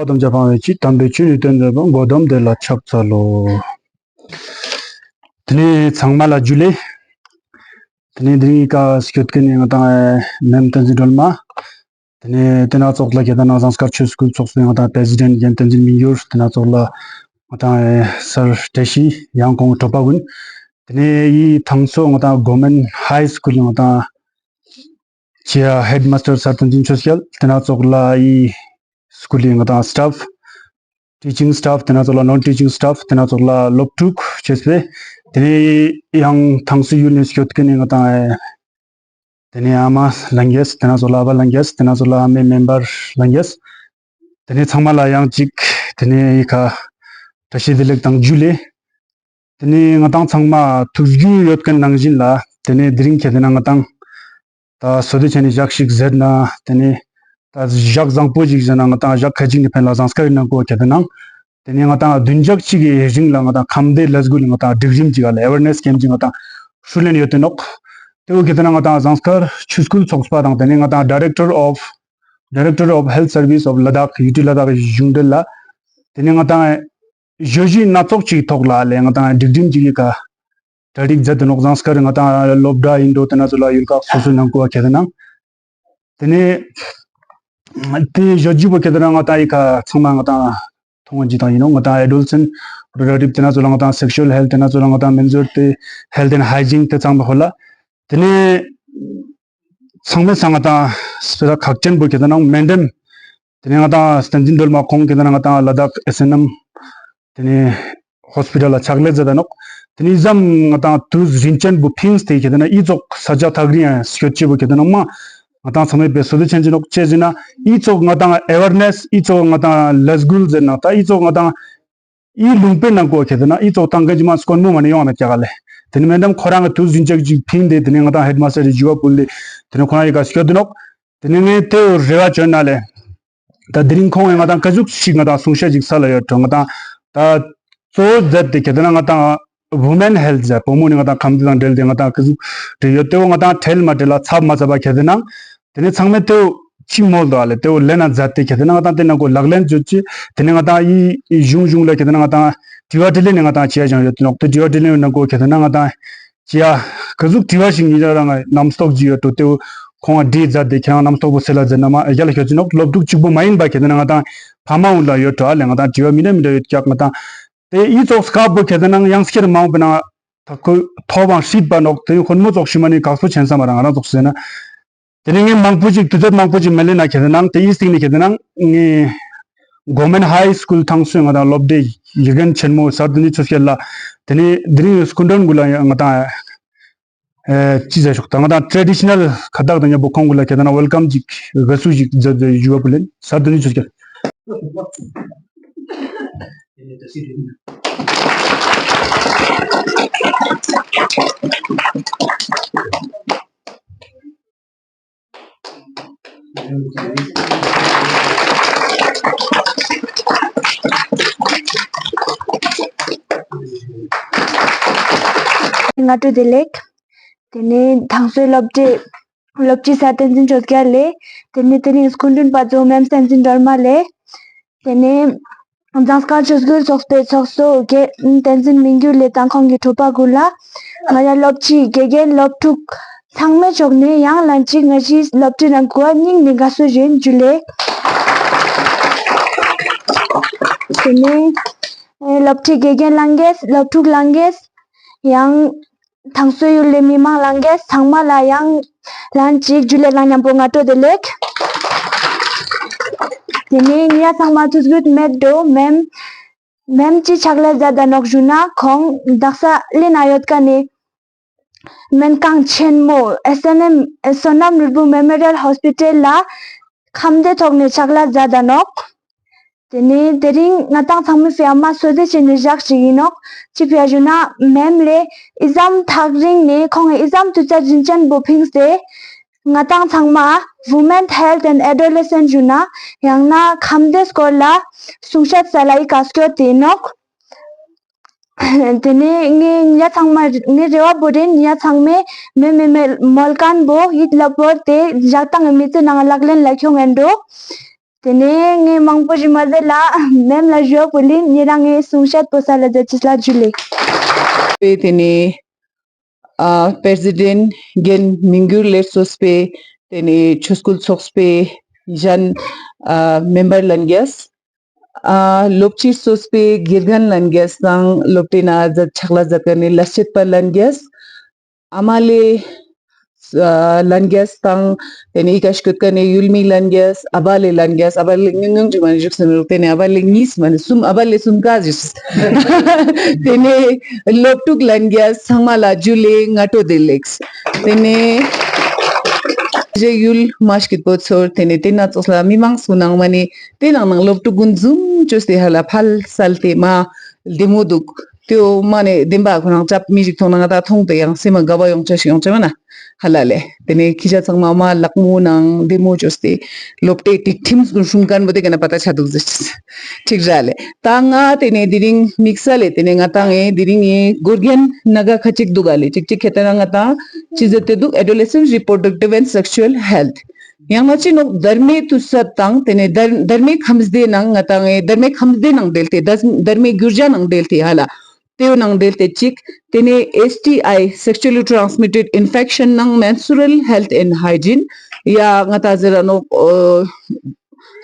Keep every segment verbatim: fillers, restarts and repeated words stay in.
ཐམས་ཅད་སྤང་བའི་ཕྱིར། དམ་པའི་ཆོས་ནི་སྟོན་མཛད་པ། གོ་ཏམ་དེ་ལ་ཕྱག་འཚལ་ལོ། དེ་ནས་ཚང་མ་ལ་ཇུ་ལེ། དེ་ནས་དེ་རིང་གི་ཀ་སྐྱོད་མཁན་ནི་ང་དང་ཨེ་མེམ་བསྟན་འཛིན་སྒྲོལ་མ། དེ་ནས་དེ་ན་ཙོགས་ལ་ཁྱེད་དེ་ན་ཟངས་དཀར་ཆོས་སྐུལ་ཚོགས་པའི་ང་དང་པྲེ་སི་ཌེན་ཊ་རྒན་བསྟན་འཛིན་མི་འགྱུར། དེ་ན་ཙོགས་ལ་ང་དང་ཨེ་སར་བཀྲ་ཤིས་ཡང་ཁོང་གི་གྲོགས་པོ་གུན། དེ་ནས་འི་ཐང་སོ་ང་དང་གོ་མེན་ཧའི་སྐུལ་ལི་ང་དང་ཅི་ཡ་ཧེཌ་མཱས་ཊར་སར་བསྟན་འཛིན་ཆོས་རྒྱལ། དེ་ན་ཙོགས་ལ་འི་སྐུལ་ལི་ང་དང་སི་ཊཱཕ། ཊི་ཅིང་སི་ཊཱཕ། དེ་ན་ཙོགས་ལ་ནོན་ཊི་ཅིང་སི་ཊཱཕ། དེ་ན་ཙོགས་ལ་སློབ་ཕྲུག་ཅེས་པས། དེ་ནས་ཡང་ཐང་སོ་ཡུལ་ནས་སྐྱོད་མཁན་ནི་ང་དང་ཨེ་དེ་ནས་ཨ་མ་ལྷན་རྒྱས། དེ་ན་ཙོགས་ལ་ཨ་བ་ལྷན་རྒྱས། དེ་ན་ཙོགས་ལ་ཨ་མའི་མེམ་བར་ལྷན་རྒྱས། དེ་ནས་ཚང་མ་ལ་ཡང་ཅིག་དེ་ནས་འི་ཀ་བཀྲ་ཤིས་བདེ་ལེགས་དང་ཇུ་ལེ། དེ་ནས་ང་དང་ཚང་མ་ཐུགས་རྒྱུས་ཡོད་མཁན་ནང་བཞིན་ལ་དེ་ནས་དེ་རིང་ཁྱེད་དེ་ན་ང་དང་ད་སོ་དེ་ཆེན་ནི་ཞག་ཞིག་ཟེར་ན་དེ་ནས་ད་ཞག་བཟང་པོ་ཞིག་ཟེར་ན་ང་དང་ཞག་ཁ་ཅིག་ནི་ཕན་ལ་ཟངས་དཀར་ནང་གོ་ཁྱེད་དེ་ན་དེ་ནས་ང་དང་བདུན་ཞག་ཅིག་གི་རིང་ལ་ང་དང་ཁམས་བདེ་ལས་འགུལ་ང་དང་སྒྲིག་རིམ་ཅིག་ལ་ཨེ་ཝེར་ནེས་ཀེམ་ཅིག་ང་དང་ཤུལ་ལེན་ཡོད་དེ་ནོག། དེ་བོ་ཁྱེད་དེ་ན་ང་དང་ཟངས་དཀར་ཆོས་སྐུལ་ཚོགས་པ་དང་དེ་ནས་ང་དང་Director of Director of Health Service of Ladakh ཡུ་ཊི་ལ་དྭགས་གཞུང་འབྲེལ་ལ་དེ་ནས་ང་དང་ཞོ་ཞི་སྣ་ཚོགས་ཅིག་ཐོག་ལ་ལས་ང་དང་སྒྲིག་ཁྲིམས་ཅིག་གི་ཀ་གྲ་སྒྲིག་མཛད་དེ་ནོག། ཟངས་དཀར་ང་དང་སློབ་གྲྭ་ཡིན་འགྲོ་དེ་ན་ཚོ་ལ་ཡུལ་ཁག་སོ་སོའི་ནང་གོ་བ་ཁྱེད་དེ་ན་དེ་ནས་དེ་ཞོ་ཞི་བོ་ཁྱེད་དེ་ན་ང་དང་འི་ཀ་ཚང་མ་ང་དང་མཐོང་བ་ཅིག་དང་ཡིན་ནོག། ང་དང་ཨེ་ཌོལ་སེན་པྲོ་ཌག་ཊིབ་དེ་ན་ཚོ་ལ་ང་དང་སེག་ཤུ་ཨལ་ཧེལཐ་དེ་ན་ཚོ་ལ་ང་དང་མེན་ཛུར་ཏེ་ཧེལཐ་ཨེན་ཌ་ཧའི་ཇིན་དེ་ཚང་མ་ཧོ་ལ་དེ་ནས་ཚང་མའི་སང་ང་དང་སྤེ་ར་ཁག་ཅན་པོ་ཁྱེད་དེ་ན་མེ་ཌམ་དེ་ནས་ང་དང་བསྟན་འཛིན་སྒྲོལ་མ་ཁོང་ཁྱེད་དེ་ན་ང་དང་ལ་དྭགས་ཨེས་ཨེན་ཨེམ་དེ་ནས་ཧོས་པི་ཊལ་ལ་ཕྱག་ལས་མཛད་དེ་ནོག། དེ་ནས་ཙམ་ང་དང་དུས་རིན་ཅན་པོ་ཕིངས་ཏེ་ཁྱེད་དེ་ན་འི་ཙོགས་ས་ཆ་ཐག་རིང་ཡང་སྐྱོད་ཅེས་པོ་ཁྱེད་དེ་ན་མ་ང་དང་ཚང་མའི་བེ་སོ་དེ་ཆེན་ཅི་ནོག་ཅེས་ཟེར་ན་འི་ཙོགས་ང་དང་ཨེ་ཝེར་ནེས་འི་ཙོགས་ང་དང་ལས་འགུལ་ཟེར་ན་ད་འི་ཙོགས་ང་དང་འི་ལུང་པའི་ནང་གོ་ཁྱེད་དེ་ན་འི་ཙོགས་ཏང་ག་ཇི་མ་སྐོར་མོ་མ་ནི་ཡོང་ན་ཀྱག་ལེ། དེ་ནས་མེ་ཌམ་ཁོ་རང་གི་དུས་རིན་ཅན་ཅིག་ཕིངས་ཏེ་དེ་ནས་ང་དང་ཧེཌ་མཱས་ཊར་རི་ཇུ་བ་ཕུལ་ཏེ་དེ་ནས་ཁོ་རང་འི་ཀ་སྐྱོད་དེ་ནོག། དེ་ནས་ངས་དེ་རེ་བ་བཅོལ་ན་ལེ། ད་དེ་རིང་ཁོང་ང་དང་ཀ་ཟུག་ཞིག་ང་དང་གསུང་བཤད་ཅིག་ས་ལ་ཡོད་འགྲོ། ང་དང་ད་གཙོ་བོ་མཛད་དེ་ཁྱེད་དེ་ན་ང་དང་ཝུ་མེན་ཧེལཐ་ཟེར་བུ་མོ་ནི་ང་དང་ཁམས་བདེ་དང་འབྲེལ་ཏེ་ང་དང་ཀ་ཟུག་རེ་ཡོད་དེ་བོ་ང་དང་ཁྲེལ་མ་ཁྲེལ་ལ་ཚབ་མ་ཚབ་པ་ཁྱེད་དེ་ན་དེ་ནས་ཚང་མས་དེ་བོ་ཅི་མོལ་དོ་ཨ་ལེ་དེ་བོ་ལེན་ན་མཛད་དེ་ཁྱེད་དེ་ན་ང་དང་དེ་ནང་གོ་ལག་ལེན་མཛད་ཅེས་དེ་ནས་ང་དང་འི་གཞུང་གཞུང་ལ་ཁྱེད་དེ་ན་ང་དང་དྲི་བ་དྲིས་ལན་ནི་ང་དང་ཅི་ཡ་ཅང་ཡོད་དེ་ནོག། དེ་དྲི་བ་དྲིས་ལན་ནང་གོ་ཁྱེད་དེ་ན་ང་དང་ཅི་ཡ་ཀ་ཟུག་དྲི་བ་ཞིག་ཉིད་རང་རྣམ་རྟོག་ཅིག་ཡོད་འགྲོ། དེ་བོ་ཁོང་ང་དྲིས་མཛད་དེ་ཁྱེད་རང་རྣམ་རྟོག་པོ་སེལ་ལ་མཛད་ན་མ་ཨེ་རྒྱ་ལ་ཁྱོད་ཅི་ནོག། སློབ་ཕྲུག་གཅིག་པོ་མ་ཡིན་པ་ཁྱེད་དེ་ན་ང་དང་ཕ་མ་འུན་ལ་ཡོད་འགྲོ་ཨ་ལེ། ང་དང་དྲི་བ་མི་འདྲ་མི་འདྲ་ཡོད་ཀྱག། ང་དང་དེ་འི་ཙོགས་སྐབས་པོ་ཁྱེད་དེ་ན་ཡང་སྐྱར་མང་པོ་ན་ད་ཁོ་ཐོབ་བང་སྲིད་པ་ནོག། དེ་ཁོན་མོ་ཙོགས་ཤི་མ་ནི་ཁག་པོ་ཆེན་ས་མ་རང་ང་རང་ཙོགས་ཟེར་ན། དེ་ནས་ངས་མང་པོ་ཅིག་དུས་ཚོད་མང་པོ་ཅིག་མི་ལེན་ན་ཁྱེད་དེ་ན་དེ་འི་སྟིང་ནས་ཁྱེད་དེ་ན་ངས་གོ་མེན་ཧའི་སྐུལ་ཐང་སོའི་ང་དང་སློབ་གྲྭའི་དགེ་རྒན་ཆེན་མོ་སར་བསྟན་འཛིན་ཆོས་རྒྱལ་ལ་དེ་ནས་དེ་རིང་སྐུ་མགྲོན་གུན་ལ་ང་དང་ཨེ་ཅི་ཟེར་ཤོག་ད་ང་དང་ཊེ་རེ་ཌི་ཤ་ནལ་ཁ་བཏགས་དང་མཉམ་པོ་ཁོང་གུན་ལ་ཁྱེད་དེ་ན་ཝེལ་ཀམ་ཅིག་དགའ་བསུ་ཞིག་མཛད་དེ་ཞུ་བ་ཕུལ་ལེན། སར་བསྟན་འཛིན་ཆོས་རྒྱལ། སྔ་དྲོ་བདེ་ལེགས། དེ་ནས་ཐང་སོའི་སློབ་གྲྭའི་སློབ་སྤྱི་སར་བསྟན་འཛིན་ཆོས་རྒྱལ་ལེ། དེ་ནས་དེ་རིང་སྐུ་མགྲོན་པ་ཛོ་མེམ་བསྟན་འཛིན་སྒྲོལ་མ་ལེ། དེ་ནས་ཟངས་དཀར་ཆོས་སྐུལ་ཚོགས་པའི་ཚོགས་གཙོ་རྒན་བསྟན་འཛིན་མི་འགྱུར་ལེ་དང་ཁོང་གི་གྲོགས་པོ་གུན་ལ། ང་ཡ་སློབ་སྤྱི་དགེ་རྒན་སློབ་ཕྲུག་ཚང་མའི་ཕྱོགས་ནས་ཡང་ལན་གཅིག་ང་ཞིག་སློབ་གྲྭའི་ནང་གོ་བ་སྙིང་ནས་དགའ་བསུ་ཞུ་ཡིན། ཇུ་ལེ། དེ་ནས་སློབ་གྲྭའི་དགེ་རྒན་ལྷན་རྒྱས་སློབ་ཕྲུག་ལྷན་རྒྱས་ཡང་ཐང་སོའི་ཡུལ་ལི་མི་མང་ལྷན་རྒྱས་ཚང་མ་ལ་ཡང་ལན་གཅིག་ཇུ་ལེ་དང་མཉམ་པོ་སྔ་དྲོ་བདེ་ལེགས། དེ་ནས་ཉེ་ཡ་ཚང་མ་ཐུགས་རྒྱུད་མེད་འགྲོ། མེམ་མེམ་ཅི་ཕྱག་ལས་མཛད་ད་ནོག་ཞུ་ན་ཁོང་དག་ས་ལི་ན་ཡོད་ཀ་ནས་སྨན་ཁང་ཆེན་མོ་ཨེས་ཨེན་ཨེམ་བསོད་ནམས་ནོར་བུ་མེ་མོ་རི་ཡལ་ཧོས་པི་ཊལ་ལ་ཁམས་བདེ་ཐོག་ནས་ཕྱག་ལས་མཛད་ད་ནོག། དེ་ནས་དེ་རིང་ང་དང་ཚང་མའི་ཕིའ་མ་སོ་དེ་ཆེན་ནི་ཞག་ཅིག་ཡིན་ནོག། ཅི་ཕིའ་ཞུ་ན་མེམ་ལེ་ཨི་ཙམ་ཐག་རིང་ནས་ཁོང་ངི་ཨི་ཙམ་དུས་ཚོད་རིན་ཅན་པོ་ཕིངས་ཏེ་ང་དང་ཚང་མ་Women Health and Adolescent ཞུ་ན་ཡང་ན་ཁམས་བདེ་སྐོར་ལ་གསུང་བཤད་ས་ལ་ཡི་ག་སྐྱོད་དེ་ཡིན་ནོག། དེ་ནས་ངས་ཉ་ཚང་མ་ངའི་རེ་བ་པོ་རེད། ཉ་ཚང་མས་མེ་མེ་མེ་མོལ་མཁན་པོ་ཡིད་ལ་བོར་ཏེ་ཞག་དང་གི་མི་ཚེ་ནང་ལག་ལེན་ལ་ཁྱོང་ཨེ་འགྲོ། ཏེ་ནེ་ངས་མང་པོ་ཞིག་མ་ཟེར་ལ་མེམ་ལ་ཞུ་བ་ཕུལ་ལིན། ཉེ་རང་ངས་གསུང་བཤད་པོ་ས་ལ་མཛད་ཅེས་ལ་ཇུ་ལེ། པེ་ཏེ་ནེ་ཨ་པྲེ་སི་ཌེནྚ་རྒན་མི་འགྱུར་ལས་སོས་པེ་ཏེ་ནེ་ཆོས་སྐུལ་ཚོགས་པེ་ཞན་ཨ་མེམ་བར་ལྷན་རྒྱས། ཨ་སློབ་སྤྱི་སོས་པེ་དགེ་རྒན་ལྷན་རྒྱས་དང་སློབ་གྲྭའི་ནང་ང་ཕྱག་ལས་མཛད་ཁན་ནི་ལས་བྱེད་པ་ལྷན་རྒྱས། ཨ་མ་ལེ་ཨ་ལྷན་རྒྱས་དང་ཏེ་ནེ་ཨི་ཀ་སྐྱོད་ཁན་ནི་ཡུལ་མི་ལྷན་རྒྱས། ཨ་བ་ལེ་ལྷན་རྒྱས། ཨ་བ་ལེ་ཉུང་ཉུང་ཅིག་མ་ནེ་བཞུགས་སེ་མི་རུག་ཏེ་ནེ་ཨ་བ་ལེ་གཉིས་མ་ནེ་གསུམ། ཨ་བ་ལེ་གསུམ་ཀ་ཞིག་ཏེ་ནེ་སློབ་ཕྲུག་ལྷན་རྒྱས་ཚང་མ་ལ་ཇུ་ལེ་སྔ་དྲོ་བདེ་ལེགས། ཏེ་ནེ་ཞེ་ཡུལ་མ་སྐྱིད་པོ་ཚོར། ཏེ་ནེ་ཏེ་ན་ཙོགས་ལ་མི་མང་སུ་ནང་མ་ནེ་ཏེ་ནང་ནང་སློབ་ཕྲུག་གུན་ཛུམ་ཅོས་ཏེ་ཧ་ལ་ཕལ་སལ་ཏེ་མ་བདེ་མོ་དུག་ཏེའོ་མ་ནེ་བདེན་པ་ཁོ་རང་ཅབ་མི་ཞིག་ཐོང་ན་ང་ཏང་ཐོང་ཏེ་ཡང་སེམས་མ་དགའ་བ་ཡོང་ཆ་ཞིག་ཡོང་ཆ་མ་ན་ཧ་ལ་ལེ། ཏེ་ནེ་ཁྱེ་ཞ་ཚང་མ་མ་ལག་མོ་ནང་བདེ་མོ་ཅོས་ཏེ་སློབ་གྲྭའི་སྒྲིག་ཁྲིམས་སྲུང་ཁན་བོ་ཏེ་ཀ་ནེ་པ་ཏ་ཆ་དུག་ཟེར་ཅེས། ཅིག་ར་ལེ། ཏ་ང་ཏེ་ནེ་དེ་རིང་དམིགས་བསལ་ལེ་ཏེ་ནེ་ང་ཏང་ངི་དེ་རིང་ངི་གོ་རྒྱན་ནང་ང་ཁ་ཅིག་དུག་ག་ལེ། ཅིག་ཅིག་ཁེ་ཏེ་ན་ང་ཏང་ཅི་ཟེར་ཏེ་དུག Adolescent Reproductive and Sexual Health། ཡང་ན་ཅི་ནོག་དར་མའི་དུས་ཚོད་དང་ཏེ་ནེ་དར་དར་མའི་ཁམས་བདེ་ནང་ང་ཏང་ངི་དར་མའི་ཁམས་བདེ་ནང་འབྲེལ་ཏེ་དར་དར་མའི་རྒྱུ་ཆ་ནང་འབྲེལ་ཏེ་ཧ་ལ། ཏེའོ་ནང་འབྲེལ་ཏེ་ཅིག་ཏེ་ནེ་S T I, Sexually Transmitted Infection ནང་Menstrual Health and Hygiene ཡ་ང་ཏང་ཟེར་ར་ནོག་ཨ་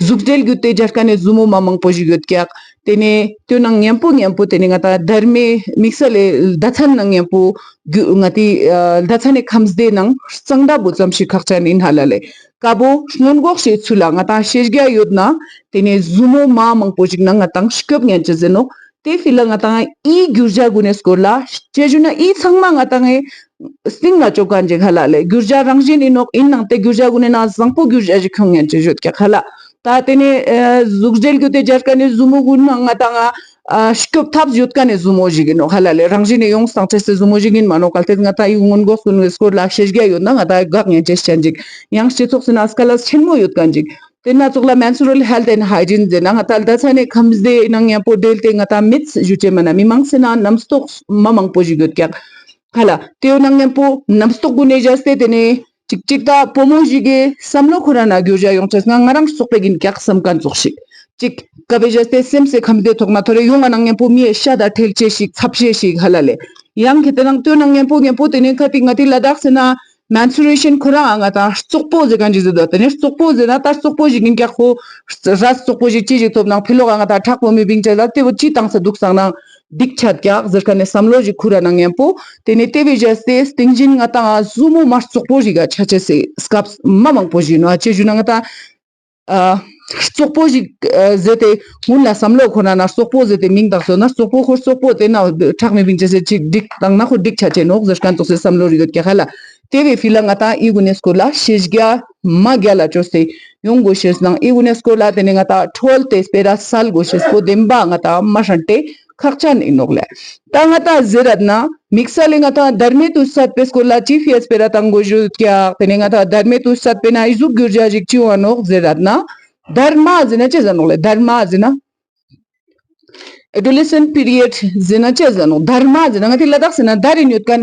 གཟུགས་འབྲེལ་གྱུད་དེ་སྦྱར་ཁན་ནི་ཟུར་མོ་མ་མང་པོ་ཞིག་ཡོད་ཀྱག་ཏེ་ནེ་ཏེའོ་ནང་ཉམ་པོ་ཉམ་པོ་ཏེ་ནེ་ང་ཏང་དར་མའི་དམིགས་བསལ་ལེ་ཟླ་མཚན་ནང་ཉམ་པོ་གྱུད་ང་ཏི་ཨ་ཟླ་མཚན་ནི་ཁམས་བདེ་ནང་གཙང་སྦྲ་བོ་ཙམ་ཞིག་ཁག་ཅན་ཨིན་ཧ་ལ་ལེ། ཀ་བོ་སྔོན་འགོག་ཅེས་ཚུལ་ལ་ང་ཏང་ཤེས་རྒྱ་ཡོད་ན་ཏེ་ནེ་ཟུར་མོ་མ་མང་པོ་ཞིག་ནང་ང་ཏང་སྐྱོབ་ཉན་ཅེས་ཨིན་ནོག་ཏེ་ཕི་ལ་ང་ཏང་ཨི་རྒྱུ་ཆ་གུན་ནི་སྐོར་ལ་ཅི་ཞུ་ན་ཨི་ཚང་མ་ང་ཏང་ངི་སྟིང་ལ་ཅོ་ཁན་ཅིག་ཧ་ལ་ལེ། རྒྱུ་ཆ་རང་བཞིན་ཨིན་ནོག་ཨིན་ནང་ཏེ་རྒྱུ་ཆ་གུན་ནི་ནང་བཟང་པོ་རྒྱུ་ཆ་ཞིག་ཁྱོང་ཉན་ཅེས་ཡོད་ཀྱག་ཧ་ལ། ཏ་ཏེ་ནེ་ཨ་གཟུགས་འབྲེལ་གྱུད་དེ་སྦྱར་ཁན་ནི་ཟུར་མོ་གུན་ནང་ང་ཏང་ཨ་སྐྱོབ་ཐབས་ཡོད་ཁན་ནི་ཟུར་མོ་ཞིག་ཨིན་ནོག་ཧ་ལ་ལེ། རང་བཞིན་ནེ་ཡོངས་ཏང་ཅེས་སི་ཟུར་མོ་ཞིག་ཨིན་མ་ནོག་གལ་ཏེ་ང་ཏང་ཨི་སྔོན་འགོག་གུན་ནི་སྐོར་ལ་ཤེས་རྒྱ་ཡོད་ན་ང་ཏང་དགག་ཉན་ཅེས་ཅན་ཅིག་ཡང་སྤྱི་ཚོགས་སི་ནང་སྐལ་ལ་ཆེན་མོ་ཡོད་ཁན་ཅིག་ཏེ་ན་ཙོགས་ལ་Menstrual Health and Hygiene ཟེར་ན་ང་ཏང་ཟླ་མཚན་ནི་ཁམས་བདེ་ནང་ཉམ་པོ་འབྲེལ་ཏེ་ང་ཏང་མི་ཚེ་ཞུ་ཅེས་མ་ན་མི་མང་སི་ནང་རྣམ་རྟོག་མ་མང་པོ་ཞིག་ཡོད་ཀྱག་ཧ་ལ། ཏེའོ་ནང་ཉམ་པོ་རྣམ་རྟོག་གུན་ནེ་བཞག་སྟེ་ཏེ་ནེ་ཅིག་ཅིག་ཏ་བུ་མོ་ཞིག་གི་བསམ་བློ་ཁོ་རང་ན་རྒྱུ་ཆ་ཡོང་ཅེས་ང་ང་རང་རྩོག་པོ་ཨིན་ཀྱག་བསམ་ཁན་ཙོགས་ཤིག་ཅིག་ཀ་བེ་བཞག་སྟེ་སེམས་སི་ཁམས་བདེ་ཐོག་ན་ཐོ་རེ་ཡོང་ང་ནང་ཉམ་པོ་མི་ཡ་ཤ་ད་ཁྲེལ་ཅེས་ཤིག་ཚབ་ཅེས་ཤིག་ཧ་ལ་ལེ། ཡང་ཁེ་ཏེ་ནང་ཏེའོ་ནང་ཉམ་པོ་ཉམ་པོ་ཏེ་ནེ་ཁ་ཏི་ང་ཏི་ལ་དྭགས་སི་ནང་Menstruation ཁོ་རང་ང་ཏང་རྩོག་པོ་ཟེར་ཁན་ཅིག་ཟེར་དོ། ཏེ་ནེ་རྩོག་པོ་ཟེར་ན་ཏ་རྩོག་པོ་ཞིག་ཨིན་ཀྱག་ཁོ་ར་རྩོག་པོ་ཞིག་ཅི་ཞིག་ཐོབ་ནང་ཕི་ལོག་ག་ང་ཏང་ཁྲག་པོ་མི་བིང་ཅེས་ལ་ཏེ་བོ་ཅི་ཏང་ས་དུག་སང་ནང་སྡིག་ཆ་ཀྱག་ཟེར་ཁན་ནི་བསམ་བློ་ཞིག་ཁོ་རང་ནང་ཉམ་པོ་ཏེ་ནེ་ཏེ་བེ་བཞག་སྟེ་སྟིང་ཞིན་ང་ཏང་ཟུར་མོ་མ་རྩོག་པོ་ཞིག་ག་ཆ་ཅེས་སི་སྐབས་མ་མང་པོ་ཞིག་ཨིན་ནོག་ཅི་ཞུ་ན་ང་ཏང་ཨ་རྩོག་པོ་ཞིག་ཨ་ཟེར་ཏེ་སྔུན་ལ་བསམ་བློ་ཁོ་ན་ན་རྩོག་པོ་ཟེར་ཏེ་མིང་ཏགས་སོ་ན་རྩོག་པོ་ཁོ་རྩོག་པོ་ཏེ་ན་ཁྲག་མི་བིང་ཅེས་སི་ཅིག་སྡིག་ཏང་ན་ཁོ་སྡིག་ཆ་ཅེས་ནོག་ཟེར་ཁན་ཙོགས་སི་བསམ་བློ་རིག་ཡོད་ཀྱག་ཧ་ལ། ཏེ་བེ་ཕི་ལ་ང་ཏང་ཨི་གུན་ནི་སྐོར་ལ་ཤེས་རྒྱ་མ་རྒྱལ་ལ་ཅོས་ཏེ་ཡོང་གོས་ཤེས་ནང་ཨི་གུན་ནི་སྐོར་ལ་ཏེ་ནེ་ང་ཏང་ཁྲོལ་ཏེ་སྤེ་ར་སལ་གོས་ཤེས་པོ་བདེན་པ་ང་ཏང་མ་ཧྲན་ཏེ་ཁག་ཅན་ཨིན་ནོག་ལེ། ཏ་ང་ཏང་ཟེར་རད་ན་དམིགས་བསལ་ལེ་ང་ཏང་དར་མའི་དུས་ཚོད་པའི་སྐོར་ལ་ཅི་ཕི་ཡ་སྤེ་ར་ཏང་གོས་ཞུ་ཀྱག་ཏེ་ནེ་ང་ཏང་དར་མའི་དུས་ཚོད་པའི་ནང་ཨི་ཟུག་རྒྱུ་ཆ་ཞིག་ཅི་ཡོང་ནོག་ཟེར་རད་ན་དར་མ་ཟེར་ན་ཅི་ཟེར་ནོག་ལེ། དར་མ་ཟེར་ན་Adolescent period ཟེར་ན་ཅི་ཟེར་ནོག་དར་མ་ཟེར་ན་ང་ཏི་ལ་དྭགས་སི་ནང་དར་ཨིན་ཡོད་ཁན་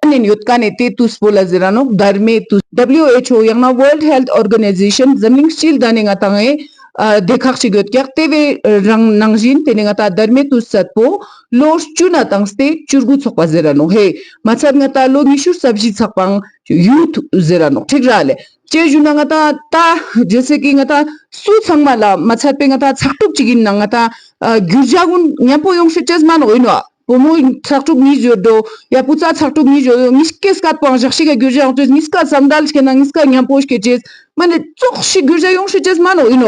ཨིན་ཡོད་ཁན་ནི་ཏེ་དུས་པོ་ལ་ཟེར་ར་ནོག་དར་མའི་དུས། W H O ཡང་ན་World Health Organization འཛམ་གླིང་སྤྱི་ལ་ནི་ང་ཏང་ཨེ་ཨ་སྡེ་ཁག་ཅིག་ཡོད་ཀྱག་ཏེ་བེ་རང་ནང་ཞིན་ཏེ་ནེ་ང་ཏང་དར་མའི་དུས་ཚོད་པོ་ལོ་བཅུ་ནེ་ཏང་སྟེ་བཅུ་དགུ་ཚོགས་པ་ཟེར་ར་ནོག་ཧེ། མ་ཚད་ང་ཏང་ལོ་ཉི་ཤུ་རྩ་བཞི་ཚོགས་པའང་ཡུཐ་ཟེར་ར་ནོག་ཅི་ཞུ་ན་ང་ཏང་ཏ་ཇེ་སེ་ཀི་ང་ཏང་སུ་ཚང་མ་ལ་མ་ཚད་པའི་ང་ཏང་ཚག་དྲུག་ཅིག་ཨིན་ནང་ང་ཏང་ཨ་རྒྱུ་ཆ་གུན་ཉམ་པོ་ཡོང་ཤེས་ཅེས་མ་ནོག་ཨིན་བ། བུ་མོ་ཚག་དྲུག་ཉིས་ཡོད་དོ། ཡ་བུ་ཚ་ཚག་དྲུག་ཉིས་ཡོད་དོ། ཉིས་ཀའི་སྐད་པའང་ཞག་ཤིག་ག་རྒྱུ་ཆ་ཡོང་ཅེས་ཉིས་ཀ་ཙམ་དལ་སྐྱེ་ན་ཉིས་ཀ་ཉམ་པོ་སྐྱེ་ཅེས་མ་ནེ་ཙོགས་ཤིག་རྒྱུ་ཆ་ཡོང་ཤེས་ཅེས་མ་ནོག་ཨིན་བ།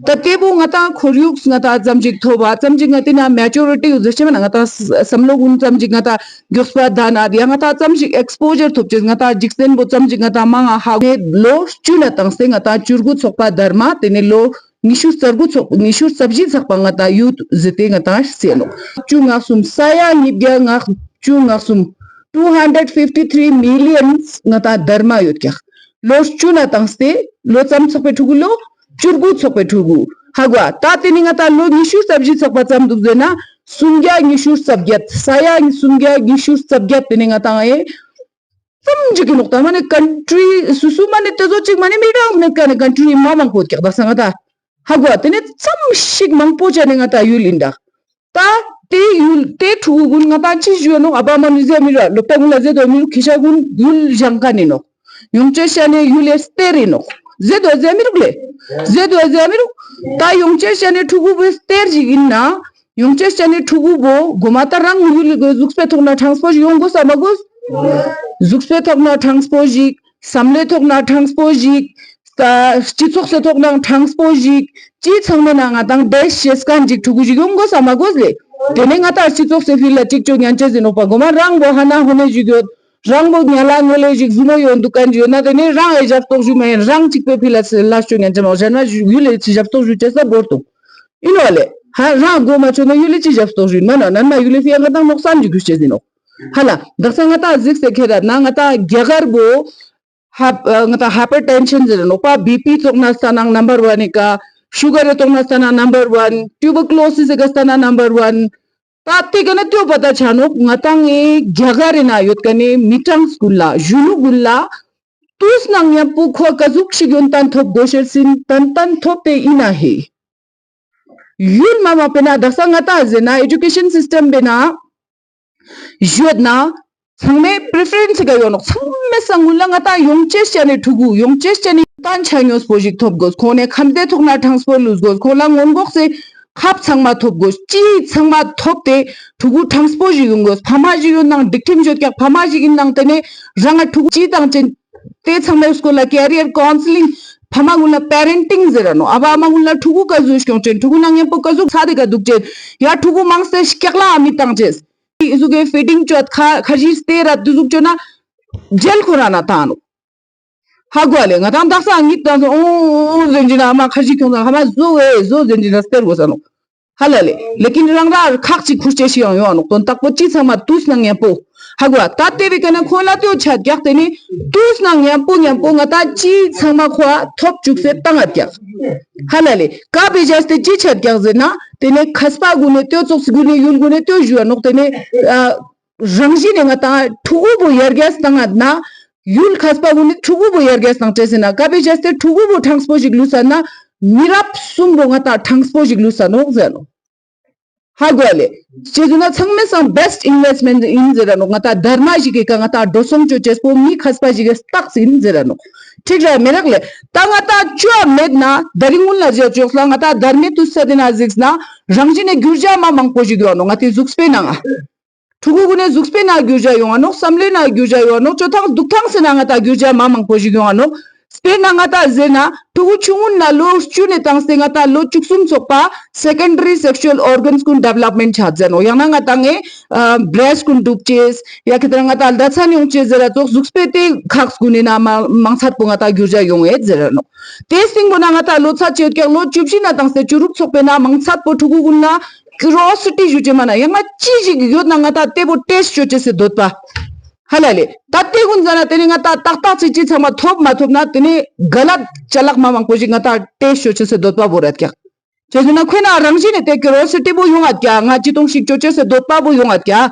ཏ་ཏེ་བོ་ང་ཏང་ཁོར་ཡུག་ང་ཏང་ཙམ་ཅིག་ཐོབ་བ་ཙམ་ཅིག་ང་ཏི་ན་མེ་ཅོ་རི་ཊི་ཡོད་ཟེར་ཅེས་མ་ན་ང་ཏང་བསམ་བློ་གུན་ཙམ་ཅིག་ང་ཏང་མགྱོགས་པ་ད་ན་ཡ་ང་ཏང་ཙམ་ཞིག་ཨེགས་པོ་ཇར་ཐོབ་ཅེས་ང་ཏང་འཇིག་རྟེན་པོ་ཙམ་ཞིག་ང་ཏང་མང་ང་ཧ་གོ་ནེ་ལོ་བཅུ་ནེ་ཏང་སྟེ་ང་ཏང་བཅུ་དགུ་ཚོགས་པ་དར་མ་ཏེ་ནེ་ལོ་ཉི་ཤུ་རྩ་དགུ་ཚོགས་ཉི་ཤུ་རྩ་བཞི་ཚོགས་པ་ང་ཏང་ཡུཐ་ཟེར་ཏེ་ང་ཏང་ཟེར་ནོག་བཅུ་ང་གསུམ་ས་ཡ་ཉིས་བརྒྱ་ང་བཅུ་ང་གསུམ་two hundred fifty three millions ང་ཏང་དར་མ་ཡོད་ཀྱག་ལོ་བཅུ་ནེ་ཏང་སྟེ་ལོ་ཙམ་ཚོགས་པའི་ཕྲུ་གུ་ལོ་བཅུ་དགུ་ཚོགས་པའི་ཕྲུ་གུ་ཧ་གོ་ཨ། ཏ་ཏེ་ནེ་ང་ཏང་ལོ་ཉི་ཤུ་རྩ་བཞི་ཚོགས་པ་ཙམ་དུག་ཟེར་ན་སུམ་བརྒྱ་ཉི་ཤུ་རྩ་བརྒྱད་ས་ཡ་སུམ་བརྒྱ་ཉི་ཤུ་རྩ་བརྒྱད་ཏེ་ནེ་ང་ཏང་ཨེ་ཙམ་ཅིག་གི་ནོག་ཏ་མ་ནེ་ཀན་ཊྲི་སུ་སུ་མ་ནེ་ཏེ་ཟོ་ཅིག་མ་ནེ་མི་རང་མེད་ཀ་ནེ་ཀན་ཊྲི་མ་མང་པོ་ཀྱག་ཏ་ས་ང་ཏང་ ཧ་གོ་ཏེ་ནེ་ཙམ་ཞིག་མང་པོ་ཅན་ནི་ང་ཏང་ཡུལ་ཨིན་ད། ཏ་ཏེ་ཡུལ་ཏེ་ཕྲུ་གུ་གུན་ང་ཏང་ཅི་ཞུ་ཡ་ནོག། ཨ་བ་མ་ནི་ཟེར་མི་རུག། ལོབ་ཏ་གུན་ལ་ཟེར་དོ་མི་རུག། ཁྱེ་ཞ་གུན་ཡུལ་ཞང་ཁན་ཨིན་ནོག། ཡོང་ཅེས་ཅན་ནི་ཡུལ་ལི་གཏེར་ཨིན་ནོག། ཟེར་དོ་ཟེར་མི་རུག་ལེ། ཟེར་དོ་ཟེར་མི་རུག། ཏ་ཡོང་ཅེས་ཅན་ནི་ཕྲུ་གུ་བོའི་གཏེར་ཞིག་ཨིན་ན། ཡོང་ཅེས་ཅན་ནི་ཕྲུ་གུ་བོ་གོ་མ་ཏ་རང་ཡུལ་ལི་གཟུགས་པོའི་ཐོག་ནེ་ཀྲང་སྤོར་ཞིག་ཡོང་གོས་ས་མ་གོས། གཟུགས་པོའི་ཐོག་ནེ་ཀྲང་སྤོར་ཞིག། སམ་བློའི་ཐོག་ནེ་ཀྲང་སྤོར་ཞིག། ཏ་སྤྱི་ཚོགས་སི་ཐོག་ནེ་ཀྲང་སྤོར་ཞིག། ཅི་ཚང་མའི་ནང་ང་ཏང་དེ་ཤེས་ཁན་ཞིག་ཕྲུ་གུ་ཞིག་ཡོང་གོས་ས་མ་གོས་ལེ། ཏེ་ནེ་ང་ཏང་སྤྱི་ཚོགས་སི་ཕི་ལ་ཅིག་ཅོ་ཉན་ཅེས་ཨིན་ནོག་པ། གོ་མ་རང་བོ་ཧ་ན་ཧོ་ནེ་ཞིག་ཡོད། རང་བོ་ཉལ་ལ་ངོ་ལེ་ཞིག་ཟུ་མོ་ཡོད་དུག་ཁན་ཞིག་ཡོད་ན་ཏེ་ནེ་རང་ཨེ་ཞབས་ཏོག་ཞུ་མ་ཡིན། རང་ཅིག་པོའི་ཕི་ལ་ལ་ཅོ་ཉན་ཅེས་མ་ཡིན། ཡུལ་ལི་ཅི་ཞབས་ཏོག་ཞུ་ཅེས་ས་བོར་དུག། ཨིན་ནོག་ལེ། ཧ་རང་གོ་མ་ཆོད་ན་ཡུལ་ལི་ཅི་ཞབས་ཏོག་ཞུ་ཡིན་མ་ན་ནན་མ་ཡུལ་ལི་ཕི་ཡ་ང་ཏང་ནོག་སན་ཞིག་གུ་ཅེས་ཨིན་ནོག། ཧ་ལ་དག་ས་ང་ཏང་གཟིགས་སེ་ཁྱེར་ར་ན་ང་ཏང་རྒྱ་གར་བོ་ཧ་ང་ཏང་ཧའི་པར་ཊེན་ཤན་ཟེར་ནོག་པ། བི་པི་ཙོགས་ན་སྟན་ན་ནམ་བར་ཝན་ནི་ཀ། ཤུ་གར་རི་ཙོགས་ན་སྟན་ན་ནམ་བར་ཝན། ཊུ་བར་ཀུ་ལོ་སིས་སི་ཀ་སྟན་ན་ནམ་བར་ཝན། ཏ་ཏེ་ཀ་ནེ་ཏེའོ་པ་ཏ་ཆ་ནོག། ང་ཏང་ངི་རྒྱ་གར་རི་ན་ཡོད་ཁན་ནི་མི་གྲངས་གུན་ལ་གཞོན་ནུ་གུན་ལ་ཏུས་ནང་ཉམ་པོ་ཁོ་ཀ་ཟུག་ཞིག་ཡོན་ཏན་ཐོབ་གོས་ཤེས་ཨིན། ཏན་ཏན་ཐོབ་སྟེ་ཨིན་ན་ཧེ། ཡུལ་མ་མ་པེ་ན་དག་ས་ང་ཏང་ཟེར་ན་ཨེ་ཇུ་ཀེ་ཤན་སིས་ཊམ་པེ་ན་ཡོད་ན་ཚང་མའི་པྲེ་ཕེ་རེནས་ག་ཡོད་ནོག། ཚང་མའི་སང་གུན་ལ་ང་ཏང་ཡོང་ཅེས་ཅན་ནི་ཕྲུ་གུ་ཡོང་ཅེས་ཅན་ནི་ཏན་ཆ་ཉོས་པོ་ཞིག་ཐོབ་གོས། ཁོང་ནེ་ཁམས་བདེ་ཐོག་ན་ཀྲང་སྤོར་ལུས་གོས། ཁོང་ལ་སྔོན་འགོག་སི་ཁབ་ཚང་མ་ཐོབ་གོས། ཅི་ཚང་མ་ཐོབ་སྟེ་ཕྲུ་གུ་ཀྲང་སྤོར་ཞིག་ཡོང་གོས། ཕ་མ་ཞིག་ཡོད་ནང་སྒྲིག་ཁྲིམས་ཡོད་ཀྱག། ཕ་མ་ཞིག་ཨིན་ནང་ཏེ་ནེ་རང་ང་ཕྲུ་གུ་ཅི་ཏང་ཅེས། ཏེ་ཚང་མའི་སྐོར་ལ་ཀེ་རི་ཡར་ཀའུན་སི་ལིང་། ཕ་མ་གུན་ལ་པེ་རེན་ཊིང་ཟེར་ར་ནོག། ཨ་བ་ཨ་མ་གུན་ལ་ཕྲུ་གུ་ཀ་ཟུག་སྐྱོང་ཅེས། ཕྲུ་གུ་ནང་ཉམ་པོ་ཀ་ཟུག་ས་དེ་ཀ་དུག་ཅེས། ཡ་ཕྲུ་གུ་མང་སྟེ་སྐྱག་ལ་ཨ་མི་ཏང་ཅེས། ཨི་ཟུག་གི་ཕི་ཌིང་ཅོ་ཁ་ཁ་ཞིག་སྟེར་ར་ཏེ་ཟུག་ཅོ་ན་ཇེལ་ཁོ་ར་ན་ཏང་ནོག། ཧ་གོ་ལེ། ང་ཏང་དག་ས་ཉིད་ཏང་སོ་ཨོ་ཨོ་ཟེར་གྱིན་ན་ཨ་མ་ཁ་ཞིག་ཁྱོང་ས་ཧ་མ་ཟོ་ཨེ་ཟོ་ཟེར་གྱིན་ན་སྟེར་གོས་ས་ནོག། ཧ་ལ་ལེ། ལེ་ཀིན་རང་ར་ཁག་ཅིག་ཁུར་ཅེས་ཤིག་ཡང་ཡོང་ང་ནོག། དོན་དག་པོ་ཅི་ཚང་མ་ཏུས་ནང་ཉམ་པོ། ཧ་གོ་ཏ་ཏེ་བི་ཀ་ནེ་ཁོ་ལ་ཏེའོ་ཆ་རྒྱག་ཏེ་ནི་ཏུས་ནང་ཉམ་པོ་ཉམ་པོ་ང་ཏང་ཅི་ཚང་མ་ཁོ་ཐོབ་ཅུག་སེ་ཏང་ང་རྒྱག། ཧ་ལ་ལེ། ཀ་བེ་ཇས་ཏེ་ཅི་ཆ་རྒྱག་ཟེར་ན་ཏེ་ནེ་ཁས་པ་གུན་ནེ་ཏེའོ་ཙོགས་སི་གུན་ནེ་ཡུལ་གུན་ནེ་ཏེའོ་ཞུ་ཡ་ནོག། ཏེ་ནེ་ཨ། རང་བཞིན་ནེ་ང་ཏང་ཕྲུ་གུ་བོ་ཡར་རྒྱས་བཏང་ང་ན། ཡུལ་ཁས་པ་བོ་ནི་ཕྲུ་གུ་བོ་ཡར་རྒྱས་བཏང་ཅེས་ཟེར་ན་ཀ་བེ་ཇས་ཏེ་ཕྲུ་གུ་བོ་ཀྲང་སྤོར་ཞིག་ལུས་ས་ན་མི་རབས་སུམ་བོ་ང་ཏང་ཀྲང་སྤོར་ཞིག་ལུས་ས་ནོག་ཟེར་ནོག། ཧ་གོ་ལེ། ཅི་ཟེར་ན་ཚང་མའི་སང་བེསྟ་ཨིན་ཝེསྟ་མེནཊ་ཨིན་ཟེར་ར་ནོག། ང་ཏང་དར་མ་ཞིག་གི་ཀ་ང་ཏང་འགྲོ་སོང་ཅོ་ཅེས་པོ་མི་ཁས་པ་ཞིག་གི་རྟགས་ཨིན་ཟེར་ར་ནོག། ཁྲིག་ར་མེ་རག་ལེ། ཏ་ང་ཏང་ཅོ་མེད་ན་དར་རིང་གུན་ལ་ཟེར་ཅོག་ལ་ང་ཏང་དར་མའི་ཏུས་ས་ཏེ་ན་གཟིགས་ན་རང་བཞིན་ནེ་གྱུར་ཅེས་མ་མང་པོ་ཞིག་ཡོང་ནོག། ང་ཏི་གཟུགས་པོའི་ནང་ང་། ཕྲུ་གུ་གུན་ནི་གཟུགས་པོའི་ནང་གྱུར་ཅེས་ཡོང་ང་ནོག། སམ་བློའི་ནང་གྱུར་ཅེས་ཡོང་ང་ནོག། ཅོ་ཐང་དུག་ཐང་སི་ནང་ང་ཏང་གྱུར་ཅེས་མ་མང་པོ་ཞིག་ཡོང་ང་ནོག། སྤེར་ན་ང་ཏང་ཟེར་ན་ཕྲུ་གུ་ཆུང་ངུན་ན་ལོ་བཅུ་ནེ་ཏང་སྟེ་ང་ཏང་ལོ་བཅུ་གསུམ་ཚོགས་པ་སེ་ཀེན་ཌ་རི་སེག་ཤུ་ཨལ་ཨོར་གཱན་གུན་ཌེ་བེ་ལོབ་མེནཊ་ཆ་ཟེར་ནོག། ཡང་ན་ང་ཏང་ངི་བྲེསྟ་གུན་གྲུབ་ཅེས་ཡ་ཁེ་ཏེ་ན་ང་ཏང་ལྡ་ཚན་ཡོང་ཅེས་ཟེར་ར་ཙོགས་གཟུགས་པོའི་ཏེ་ཁག་གུན་ནི་ན་མ་མང་ཚད་པོ་ང་ཏང་གྱུར་ཅེས་ཡོང་ངེད་ཟེར་ར་ནོག། ཏེ་སྟིང་པོ་ན་ང་ཏང་ལོ་ཚད་ཅེས་ཡོད་ཀྱག་ལོ་བཅུ་བཞི་ན་ཏང་སྟེ་བཅུ་དྲུག་ཚོགས་པའི་ན་མང་ཚད་པོ་ཕྲུ་གུ་གུན་ལ་ཀུ་རོ་སི་ཊི་ཞུ་ཅེས་མ་ན་ཡང་ང་ཅི་ཞིག་ཡོད་ན་ང་ཏང་ཏེ་བོ་ཊེསྟ་ཅོ་ཅེས་སི་འདོད་པ། ཧ་ལ་ལེ། ཏ་ཏེ་གུན་ཟ་ན་ཏེ་ནེ་ང་ཏང་ཏག་ཏག་ཅིག་ཅི་ཚང་མ་ཐོབ་མ་ཐོབ་ན་ཏེ་ནེ་ག་ལད་ཅ་ལག་མ་མང་པོ་ཞིག་ང་ཏང་ཊེསྟ་ཅོ་ཅེས་སི་འདོད་པ་བོ་རད་ཀྱག། ཅི་ཟེར་ན་ཁོ་ན་རང་བཞིན་ནེ་ཏེ་ཀུ་རོ་སི་ཊི་བོ་ཡོང་ང་ཀྱག། ང་ཅི་ཏོང་ཞིག་ཅོ་ཅེས་སི་འདོད་པ་བོ་ཡོང་ང་ཀྱག།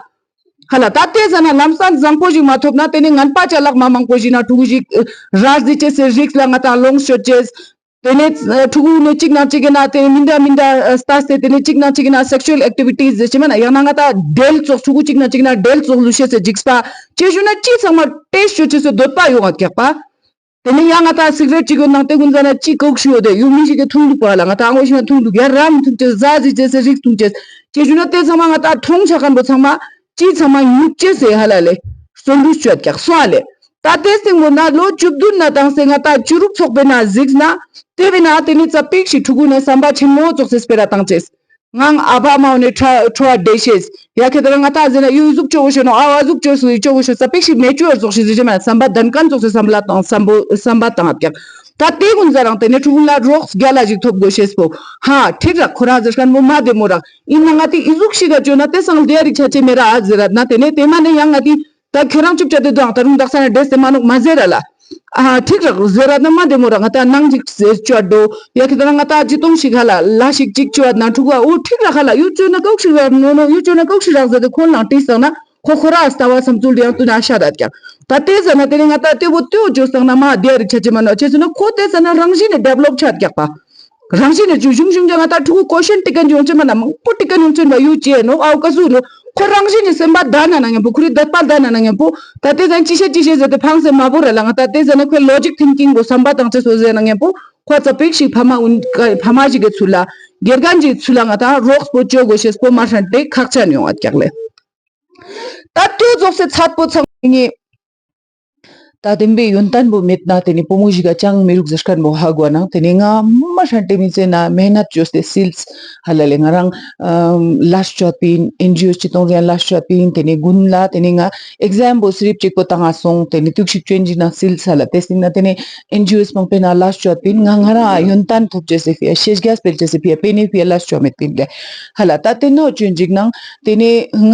ཧ་ལ་ཏ་ཏེ་ཟ་ན་ལམ་སང་བཟང་པོ་ཞིག་མ་ཐོབ་ན་ཏེ་ནེ་ངན་པ་ཅ་ལག་མ་མང་པོ་ཞིག་ན་ཕྲུ་གུ་ཞིག་ར་ཟི་ཅེས་སི་རིསྐ་ལ་ང་ཏང་ལོངས་སྤྱོད་ཅེས། ཏེ་ནེ་ཕྲུ་གུ་ནི་ཅིག་ནང་ཅིག་གི་ན་ཏེ་ནེ་མི་འདྲ་མི་འདྲ་ལྟས་ཏེ་ཏེ་ནེ་ཅིག་ནང་ཅིག་གི་ན་སེག་ཤུ་ཨལ་ཨེག་ཊི་བི་ཊིས་ཟེར་ཅེས་མ་ན་ཡང་ན་ང་ཏང་ཌེལ་ཙོགས་ཕྲུ་གུ་ཅིག་ནང་ཅིག་གི་ན་ཌེལ་ཙོགས་ལུས་ཤེས་སི་འཇིགས་པ་ཅི་ཞུ་ན་ཅི་ཚང་མ་ཊེསྟ་ཅོ་ཅེས་སི་འདོད་པ་ཡོང་ང་ཀྱག་པ། ཏེ་ནེ་ཡང་ང་ཏང་སི་ག་རེཊ་ཅིག་ཡོད་ནང་ཏེ་གུན་ཟ་ན་ཅི་ཀོག་ཤི་ཡོད་དེ་ཡུལ་མི་ཞིག་གི་འཐུང་དུག་པ་ལ་ང་ཏང་ཨ་བོ་ཞིག་ན་འཐུང་དུག་ཡ་རམ་འཐུང་ཅེས་ཟ་ཟི་ཅེས་སི་རིསྐ་འཐུང་ཅེས་ཅི་ཞུ་ན་ཏེ་ཚང་མ་ང་ཏང་འཐུང་ཆ་ཁན་པོ་ཚང་མ་ཅི་ཚང་མ་ཉུག་ཅེས་སི་ཧ་ལ་ལེ། སོན་རུས་ཅོད་ཀྱག་སོང་ཨ་ལེ། ཏ་ཏེ་སྟིང་པོ་ན་ལོ་བཅུ་བདུན་ན་ཏང་སྟེ་ང་ཏང་བཅུ་དྲུག་ཚོགས་པའི་ན་གཟིགས་ན། ཏེ་བས་ན་ཏེ་ནི་ཙ་པིག་ཞིག་ཕྲུ་གུ་ནི་སམ་པ་ཆེན་མོ་ཙོགས་སེ་སྤེ་ར་ཏང་ཅེས། ངའང་ཨ་བ་མ་འོ་ནི་ཁྲ་ཁྲོ་བ་བདེ་ཤེས། ཡ་ཁེ་ཏེ་ར་ང་ཏང་ཟེར་ན་ཡུ་ཟུག་ཅོ་བོ་ཤོ་ནོ་ཨ་བ་ཟུག་ཅོ་སུ་ཡི་ཅོ་བོ་ཤོ་ཙ་པིག་ཞིག་མེ་ཅུ་ཨར་ཙོགས་ཤིག་ཟེར་ཅེ་མ་སམ་པ་དན་ཁན་ཙོགས་སེ་སམ་བློ་ཏང་སམ་བོ་སམ་པ་ཏང་ཨ་ཀྱག། ཏ་ཏེ་གུན་ཟ་རང་ཏེ་ནི་ཕྲུ་གུ་ལ་རོགས་རྒྱལ་ལ་ཞིག་ཐོབ་དགོས་ཤེས་པོ། ཧ་ཁྲིག་རག་ཁོ་རང་ཟེར་ཁན་བོ་མ་བདེ་མོ་རག། ཨིན་ན་ང་ཏི་ཨི་ཟུག་ཞིག་ག་ཅོ་ན་ཏེ་སང་ལྡེ་རིག་ཆ་ཅེ་མེ་ར་ཨ་ཟེར་ར་ན་ཏེ་ནེ་ཏེ་མ་ནེ་ཡང་ང་ཏི། ཏ་ཁྱོ་རང་ཅུབ་ཅ་ཏེ་དུག་ཨང་ཏ་རུང་དག་ས་ན་འདྲེས་ཏེ་མ་ནོག་མ་ཟེར་ར་ལ། ཨ་ཁྲིག་རག་ཟེར་ར་ན་མ་བདེ་མོ་རག་ང་ཏ་ནང་ཅིག་ཟེར་ཅོ་འ་དོ། ཡ་ཁེ་ཏེ་ན་ང་ཏ་ཅི་ཏོང་ཞིག་ཧ་ལ་ལ་ཞིག་ཅིག་ཅོ་འ་ན་ཕྲུ་གུ་ཨ་འོ་ཁྲིག་རག་ཧ་ལ་ཡུ་ཅོ་ན་ཀོག་ཞིག་རག་ནོ་ནོ་ཡུ་ཅོ་ན་ཀོག་ཞིག་རག་ཟེར་ཏེ་ཁོ་ནང་ཏི་སང་ན་ཁོ་ཁོ་ར་ལྟ་བ་སམ་ཚུལ་ཡང་ཏུ་ན་ཤ་ར་ཀྱག། ཏ་ཏེ་ཟ་ན་ཏེ་ནེ་ང་ཏ་ཏེ་བོ་ཏེ་བོ་ཅོ་སང་ན་མ་ལྡེ་རིག་ཆ་ཅེ་མ་ནོ་ཅེ་ཟེར་ན་ཁོ་ཏེ་ཟ་ན་རང་བཞིན་ནེ་ཌེ་བེ་ལོབ་ཆ་ཀྱག་པ། རང་བཞིན་ནི་ཅུ་ཞུང་ཞུང་ཅ་ང་ཏང་ཕྲུ་གུ་ཀོ་ཤན་ཏི་ཀན་ཡོང་ཅེ་མ་ན་མང་པོ་ཏི་ཀན་ཡོང་ཅེ་བ་ཡུ་ཅེ་ནོག་ཨའུ་ཀ་ཟུག་ནོག་ཁོ་རང་བཞིན་ནི་སེམས་པ་ད་ན་ན་ངན་པོ་ཁོ་རི་དད་པ་ད་ན་ན་ངན་པོ་ད་ཏེ་ཟན་ཅི་ཤེས་ཅི་ཤེས་ཟེར་ཏེ་ཕངས་སེ་མ་བོར་ར་ལ་ང་ཏང་ཏེ་ཟན་ན་ཁོའི་ལོ་ཇིག་ཐིང་ཀིང་གོ་བསམ་པ་དང་ཅེ་སོ་ཟེར་ན་ངན་པོ་ཁོ་ཙ་པིག་ཞིག་ཕ་མ་འུན་ཕ་མ་ཞིག་གི་ཚུལ་ལ་དགེ་རྒན་ཞིག་ཚུལ་ལ་ང་ཏང་རོགས་པོ་ཅོ་དགོས་ཤེས་པོ་མ་ཧྲན་ཏེ་ཁག་ཅན་ཡོང་ཨ་ཀྱག་ལེ། ད་ཏུ་ཙོགས་སེ་ཚད་པོ་ཚང་ངེ། ད་དེན་པའི་ཡོན་ཏན་པོ་མེད་ན་ཏེ་ནེ་བུ་མོ་ཞིག་ག་ཅང་མི་རུག་ཟེར་ཁན་བོ་ཧ་གོ་ནང་ཏེ་ནེ་ང་མ་ཧྲན་ཏེ་མི་ཚེ་ན་མེ་ནད་ཅོས་ཏེ་སིལ་ཧ་ལ་ལེ། ང་རང་ལས་ཅོ་པིན་ཨེན་ཇི་ཨོ་སྤྱི་བཏང་ཟེར་ལས་ཅོ་པིན་ཏེ་ནེ་གུན་ལ་ཏེ་ནེ་ང་ཨེག་ཟམ་བོ་སི་རིབ་ཅིག་པོ་བཏང་ང་སོང་ཏེ་ནེ་ཏུག་ཞིག་ཅོན་ཅིག་ན་སིལ་ཧ་ལ་ཏེ་སྟིང་ན་ཏེ་ནེ་ཨེན་ཇི་ཨོ་སི་མང་པོའི་ནང་ལས་ཅོ་པིན་ང་ང་རང་ཡོན་ཏན་ཐོབ་ཅེས་སི་ཕི་ཡ་ཤེས་རྒྱ་སྤེལ་ཅེས་སི་ཕི་ཡ་པེ་ནེ་ཕི་ཡ་ལས་ཅོ་མེད་པིན་ལེ་ཧ་ལ། ད་ཏེ་ནོ་ཅོན་ཅིག་ནང་ཏེ་ནེ་ང་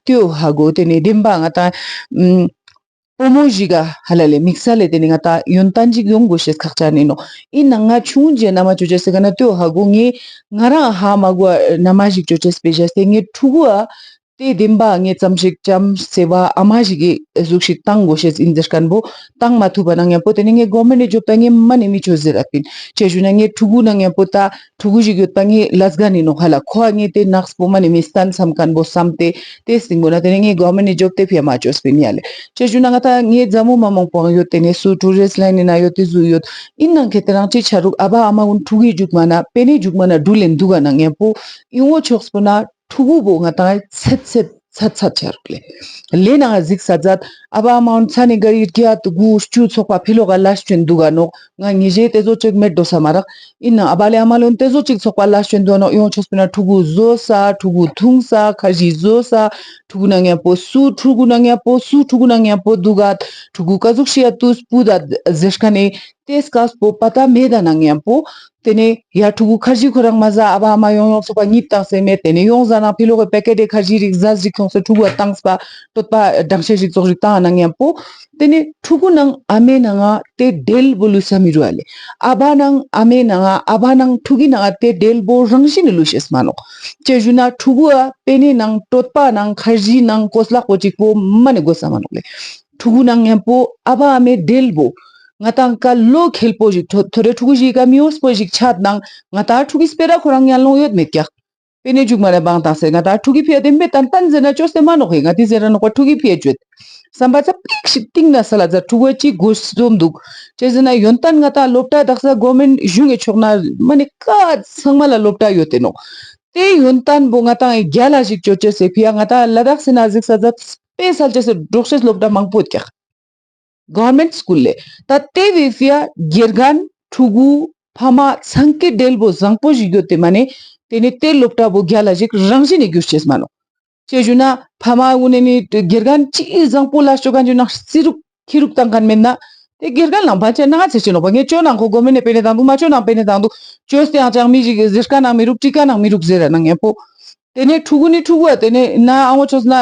ཏུ་ཧ་གོ་ཏེ་ནེ་དེན་པ་ང་ཏང་བུ་མོ་ཞིག་ག་ཧ་ལ་ལེ་དམིགས་བསལ་ལེ་ཏེ་ནེ་ང་ཏང་ཡོན་ཏན་ཅིག་ཡོང་དགོས་ཤེས་ཁག་ཅན་ཨིན་ནོག། ཨིན་ནའང་ང་ཆུང་ངུན་ཅིག་ན་མ་ཅོ་ཅེས་སི་ག་ན་ཏུ་ཧ་གོ་ངེ་ང་རང་ཧ་མ་གོ་ན་མ་ཞིག་ཅོ་ཅེས་སྤེ་ཞ་སྟེ་ངེ་ཕྲུ་གུ་ཨ་ཏེ་དེན་པ་ངེ་ཙམ་ཞིག་ཅམ་སེ་བ་ཨ་མ་ཞིག་གི་ཟུག་ཞིག་བཏང་དགོས་ཤེས་ཨིན་ཟེར་ཁན་བོ་བཏང་མ་ཐུབ་པ་ན་ངན་པོ་ཏེ་ནེ་ངེ་གོ་མེན་ནི་ཇོབ་ད་ངེ་མ་ནེ་མི་ཅོ་ཟེར་ར་པིན་ཅེ་ཞུ་ན་ངེ་ཕྲུ་གུ་ན་ངན་པོ་ད་ཕྲུ་གུ་ཞིག་ཡོད་པ་ངེ་ལས་ཀ་ནི་ནོག་ཧ་ལ་ཁོ་ཨ་ངེ་ཏེ་ནགས་པོ་མ་ནེ་མི་སྟན་སམ་ཁན་བོ་སམ་སྟེ་ཏེ་སྟིང་པོ་ན་ཏེ་ནེ་ངེ་གོ་མེན་ནི་ཇོབ་ཏེ་ཕི་ཡ་མ་ཅོས་པིན་ཡ་ལེ། ཅེ་ཞུ་ན་ང་ཏང་ངེ་ཛ་མོ་མ་མང་པོ་ཡོད་ཏེ་ནེ་སུ་ཊུ་རིསྚ་ལའིན་ནི་ན་ཡོད་ཏེ་ཟུག་ཡོད། ཨིན་ནའང་ཁེ་ཏེ་རང་ཅི་ཆ་རུག་ཨ་བ་ཨ་མ་གུན་ཕྲུ་གུའི་ཇུག་མ་ན་པེ་ནེ་ཇུག་མ་ན་དྲུལ་ལེན་དུག་ག་ན་ངན་པོ་ཨིན་འོ་ཆོགས་པོ་ན་ཕྲུ་གུ་བོ་ང་ཏང་ཚད་ཚད་ཚད་ཚད་ཆ་རུག་ལེ། ལེ་ན་ང་གཟིགས་ས་ཛད་ཨ་བ་ཨ་མ་འོན་ཚ་ནེ་ག་རི་རྒྱ་དུ་གུ་ཅུ་ཚོགས་པ་ཕི་ལོག་ག་ལས་ཅོན་དུག་ག་ནོག། ང་ཉེ་ཞེ་ཏེ་ཟོ་ཅིག་མེད་དོ་ས་མ་རག། ཨིན་ན་ཨ་བ་ལེ་ཨ་མ་ལོན་ཏེ་ཟོ་ཅིག་ཚོགས་པ་ལས་ཅོན་དུག་ནོག། ཡོང་ཆོགས་པོ་ན་ཕྲུ་གུ་ཟོས་ས་ཕྲུ་གུ་ཐུང་ས་ཁར་ཇི་ཟོས་ས་ཕྲུ་གུ་ན་ངན་པོ་སུ་ཕྲུ་གུ་ན་ངན་པོ་སུ་ཕྲུ་གུ་ན་ངན་པོ་དུག་ག་ཕྲུ་གུ་ཀ་ཟུག་ཤི་ཡ་ཏུས་པུ་ད་ཟེར་ཁན་ནི་ཏེ་སྐབས་པོ་པ་ཏ་མེད་ད་ན་ངན་པོ། ཏེ་ནེ་ཡ་ཕྲུ་གུ་ཁར་ཇི་ཁོ་རང་མ་ཟ་ཨ་བ་ཨ་མ་ཡོང་ཡོང་ཚོགས་པ་ཉིད་བཏང་སེ་མེད། ཏེ་ནེ་ཡོང་ཟ་ན་ཕི་ལོག་གི་པེ་ཀེ་ཏེ་ཁར་ཇི་རིགས་ཟ་ཟིག་ཁྱོངས་སེ་ཕྲུ་གུ་བཏང་སྤ་ཏོད་པ་སྦྲང་ཤ་ཞིག་ཙོགས་ཞིག་བཏང་ན་ངན་པོ། ཏེ་ནེ་ཕྲུ་གུ་ནང་ཨ་མའི་ནང་ང་ཏེ་དྲེལ་བོ་ལུས་ས་མི་རུ་ཨ་ལེ། ཨ་བ་ནང་ཨ་མའི་ནང་ང་ཨ་བ་ནང་ཕྲུ་གུའི་ནང་ང་ཏེ་དྲེལ་བོ་རང་བཞིན་ནི་ལུས་ཤེས་མ་ནོག། ཅེ་ཞུ་ན་ཕྲུ་གུ་ཨ་པེ་ནེ་ནང་ཏོད་པ་ནང་ཁར་ཇི་ནང་གོས་ལག་པོ་ཅིག་པོ་མ་ནེ་གོས་ས་མ་ནོག་ལེ། ཕྲུ་གུ་ནང་ངན་པོ་ཨ་བ་ཨ་མའི་དྲེལ་བོ་ང་ཏང་ཀ་ལོ་ཁེལ་པོ་ཞིག་ཐོ་ཐོ་རེ་ཕྲུ་གུ་ཞིག་ག་མི་འོས་པོ་ཞིག་ཆད་ནང་ང་ཏང་ཕྲུ་གུའི་སྤེ་ར་ཁོ་རང་ཉན་ལོང་ཡོད་མེད་ཀྱག། པེ་ནེ་ཇུག་མ་ན་བང་བཏང་སེ་ང་ཏང་ཕྲུ་གུའི་ཕི་ཡ་དེན་པའི་ཏན་ཏན་ཟེར་ན་ཅོས་ཏེ་མ་ནོག་ཧེ། ང་ཏི་ཟེར་ར་ནོག་པ་ཕྲུ་གུའི་ཕི་ཡ་ཅོད་སམ་པ་ཚ་པིག་ཞིག་ཏིང་ན་ས་ལ་ཛ་ཕྲུ་གུ་ཅིག་གོ་སོམ་དུག། ཅེ་ཟེར་ན་ཡོན་ཏན་ང་ཏང་སློབ་གྲྭ་དག་ས་གོ་མེན་གཞུང་གི་ཕྱོགས་ན་མ་ནེ་ཀ་ཚང་མ་ལ་སློབ་གྲྭ་ཡོད་དེ་ནོག། ཏེ་ཡོན་ཏན་བོ་ང་ཏང་རྒྱལ་ལ་ཞིག་ཅོ་ཅེས་སི་ཕི་ཡ་ང་ཏང་ལ་དྭགས་སི་ན་གཟིགས་ས་ཛ་སྤེ་སལ་ཅེས་སི་འབྲོག་ཤེས་སློབ་གྲྭ་མང་པོ་ཀྱག། གོ་མེན་སྐུལ་ལེ། ད་ཏེ་བོའི་ཕི་ཡ་དགེ་རྒན་ཕྲུ་གུ་ཕ་མ་ཚང་ཀའི་དྲེལ་བོ་ཟང་པོ་ཞིག་ཡོད་དེ་མ་ནེ་ཏེ་ནེ་ཏེ་སློབ་གྲྭ་བོ་རྒྱལ་ལ་ཞིག་རང་བཞིན་ནེ་གྱུར་ཅེས་མ་ནོག། ཅེ་ཞུ་ན་ཕ་མ་གུན་ནི་དགེ་རྒན་ཅི་ཟང་པོ་ལ་ཅོ་ཁན་ཞུ་ན་རྩི་རུག་ཁྱི་རུག་བཏང་ཁན་མེད་ན་ཏེ་དགེ་རྒན་ལ་བན་ཆ་ན་ཚེ་ཅི་ནོག་པ། ངས་ཅོ་ནང་ཁོ་གོ་མེན་ནེ་པེ་ནེ་བཏང་དུག། མ་ཅོ་ནང་པེ་ནེ་བཏང་དུག། ཅོས་ཏེ་ཡང་ཅང་མི་ཞིག་ཟེར་ཁན་ནང་མི་རུག་དྲི་ཁན་ནང་མི་རུག་ཟེར་ར་ན་ངན་པོ། ཏེ་ནེ་ཕྲུ་གུ་ནི་ཕྲུ་གུ་ཨ་ཏེ་ནེ་ན་ཨ་ངོ་ཅོས་ན་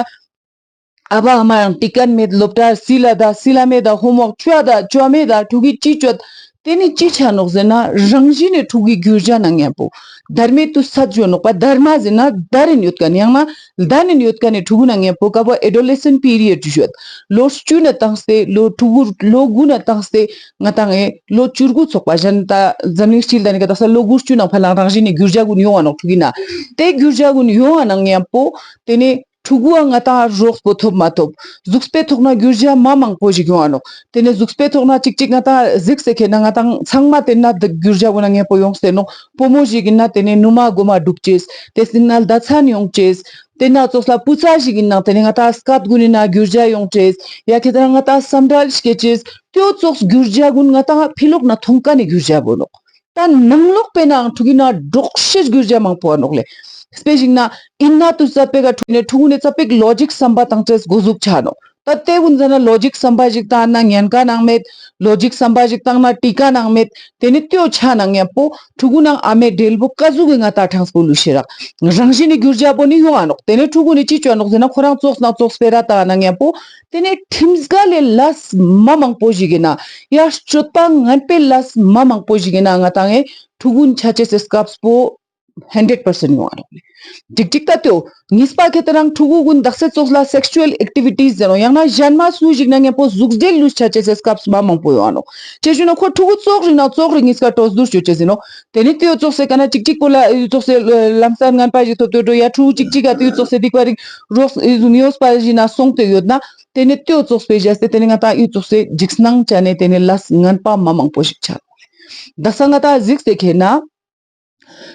ཨ་བ་ཨ་མ་ཡང་ཏི་ཀན་མེད། སློབ་གྲྭ་སི་ལ་ད་སི་ལ་མེད་ད། ཧོམ་ཝོག་ཅོ་ད་ཅོ་མེད་ད། ཕྲུ་གུའི་ཅི་ཅོད། ཏེ་ནི་ཅི་ཆ་ནོག་ཟེར་ན་རང་བཞིན་ནེ་ཕྲུ་གུའི་གྱུར་ཅེས་ན་ངན་པོ། དར་མེད་དུ་སད་ཅོ་ནོག་པ། དར་མ་ཟེར་ན་དར་རིན་ཡོད་ཁན་ཡང་ན་ལྡན་རིན་ཡོད་ཁན་ནི་ཕྲུ་གུ་ན་ངན་པོ་ཀ་བོ་ཨེ་ཌོ་ལེ་སེན་པི་རི་ཡོད་ཞུ་ཡོད། ལོ་བཅུ་ནེ་བཏང་སྟེ་ལོ་ཕྲུ་གུ་ལོ་དགུ་ནེ་བཏང་སྟེ་ང་ཏང་ངི་ལོ་བཅུ་དགུ་ཚོགས་པ་ཞན་ད་འཛམ་གླིང་སྤྱི་ལ་ནི་ཀ་དག་ས་ལོ་དགུ་བཅུ་ནང་ཕ་ལང་རང་བཞིན་ནེ་གྱུར་ཅེས་གུན་ཡོང་ང་ནོག་ཕྲུ་གུའི་ན། ཏེ་གྱུར་ཅེས་གུན་ཡོང་ང་ན་ངན་པོ་ཏེ་ནེ་ཕྲུ་གུའ་ང་ཏང་རོགས་པོ་ཐོབ་མ་ཐོབ། གཟུགས་པོའི་ཐོག་ན་གྱུར་ཅེས་མ་མང་པོ་ཞིག་ཡོང་ང་ནོག། ཏེ་ནེ་གཟུགས་པོའི་ཐོག་ན་ཅིག་ཅིག་ང་ཏང་གཟིགས་སེ་ཁེ་ན་ང་ཏང་ཚང་མ་ཏེ་ན་གྱུར་ཅེས་གུན་ན་ངན་པོ་ཡོངས་ཏེ་ནོག། བུ་མོ་ཞིག་ཨིན་ན་ཏེ་ནེ་ནུ་མ་གོ་མ་གྲུབ་ཅེས། ཏེ་སྟིང་ན་ལྡ་མཚན་ཡོང་ཅེས། ཏེ་ན་ཙོགས་ལ་བུ་ཚ་ཞིག་ཨིན་ན་ཏེ་ནེ་ང་ཏང་སྐད་གུན་ན་གྱུར་ཅེས་ཡོང་ཅེས། ཡ་ཁེ་ཏེ་ན་ང་ཏང་སམ་འདྲ་སྐྱེ་ཅེས། ཏེ་ཙོགས་གྱུར་ཅེས་གུན་ང་ཏང་ཕི་ལོག་ན་ཐོང་ཁན་ནི་གྱུར་ཅེས་བོ་ནོག། ད་ནང་ལོགས་པེ་ནང་ཕྲུ་གུའི་ན་འབྲོག་ཤེས་གྱུར་ཅེས་མང་པོ་ཨ་ནོག་ལེ། སྤེ་ཞིག་ན་ཨིན་ན་ཏུ་ས་པེ་ག་ཕྲུ་གུ་ནེ་ཕྲུ་གུ་ནེ་ཙ་པིག་ལོ་ཇིག་སམ་པ་བཏང་ཅེས་གོ་ཟུག་ཆ་ནོག། ད་ཏེ་གུན་ཟ་ན་ལོ་ཇིག་སམ་པ་ཞིག་བཏང་ན་ཉན་ཁན་ནང་མེད། ལོ་ཇིག་སམ་པ་ཞིག་བཏང་ན་དྲི་ཁན་ནང་མེད། ཏེ་ནེ་ཏེའོ་ཆ་ནང་ངན་པོ་ཕྲུ་གུ་ནང་ཨ་མའི་དྲེལ་བོ་ཀ་ཟུག་གི་ང་ཏང་ཐང་སྤོ་ལུས་ཤེས་རག། རང་བཞིན་ནེ་གྱུར་ཅེས་པོ་ནི་ཡོང་ང་ནོག། ཏེ་ནེ་ཕྲུ་གུ་ནི་ཅི་ཅོ་ནོག་ཟེར་ན་ཁོ་རང་ཙོགས་ནང་ཙོགས་སྤེ་ར་བཏང་ན་ངན་པོ། ཏེ་ནེ་ཁྲིམས་འགལ་ལས་མ་མང་པོ་ཞིག་ཨིན་ན། ཡ་སྤྱོད་པ་ངན་པའི་ལས་མ་མང་པོ་ཞིག་ཨིན་ན་ང་ཏང་ངི་ཕྲུ་གུ་ཆ་ཅེས་སི་སྐབས་པོ། ཧན་ཌེཌ་པར་སེན་ཡོང་ང་ནོག་ལེ། ཅིག་ཅིག་ད་ཏེའོ་གཉིས་པ་ཁེ་ཏེ་རང་ཕྲུ་གུ་གུན་དག་ས་ཙོགས་ལ་སེག་ཤུ་ཨལ་ཨེག་ཊི་བི་ཊིས་ཟེར་ནོག་ཡང་ན་ཞན་མ་སུ་ཞིག་ནང་ཉམ་པོ་ཟུགས་འབྲེལ་ལུས་ཆ་ཅེས་སི་སྐབས་མ་མང་པོ་ཡོང་ང་ནོག་ཅི་ཞུ་ན་ཁོ་ཕྲུ་གུ་ཙོགས་རིག་ན་ཙོགས་རིག་གཉིས་ཀ་གྲོས་བསྡུར་ཅོ་ཅེས་ཨིན་ནོག་ཏེ་ནེ་ཏེའོ་ཙོགས་སེ་ཀ་ན་ཅིག་ཅིག་པོ་ལ་ཨེ་ཙོགས་སེ་ལམ་སང་ངན་པ་ཞིག་ཐོབ་ཏེ་འགྲོ་ཡ་ཕྲུ་གུ་ཅིག་ཅིག་ག་ཏེའོ་ཙོགས་སེ་སྡིག་པ་རིག་རོགས་ཨེ་ཟུམ་ཡོད་པ་ཞིག་ན་སོང་སྟེ་ཡོད་ན་ཏེ་ནེ་ཏེའོ་ཙོགས་སེ་བེ་ཞ་སྟེ་ཏེ་ནེ་ང་ཏང་ཨེ་ཙོགས་སེ་འཇིགས་སྣང་ཅན་ནེ་ཏེ་ནེ་ལས་ངན་པ་མ་མང་པོ་ཞིག་ཆ་ནོག་ལེ། དག་ས་ང་ཏང་གཟིགས་ཏེ་ཁེ་ན།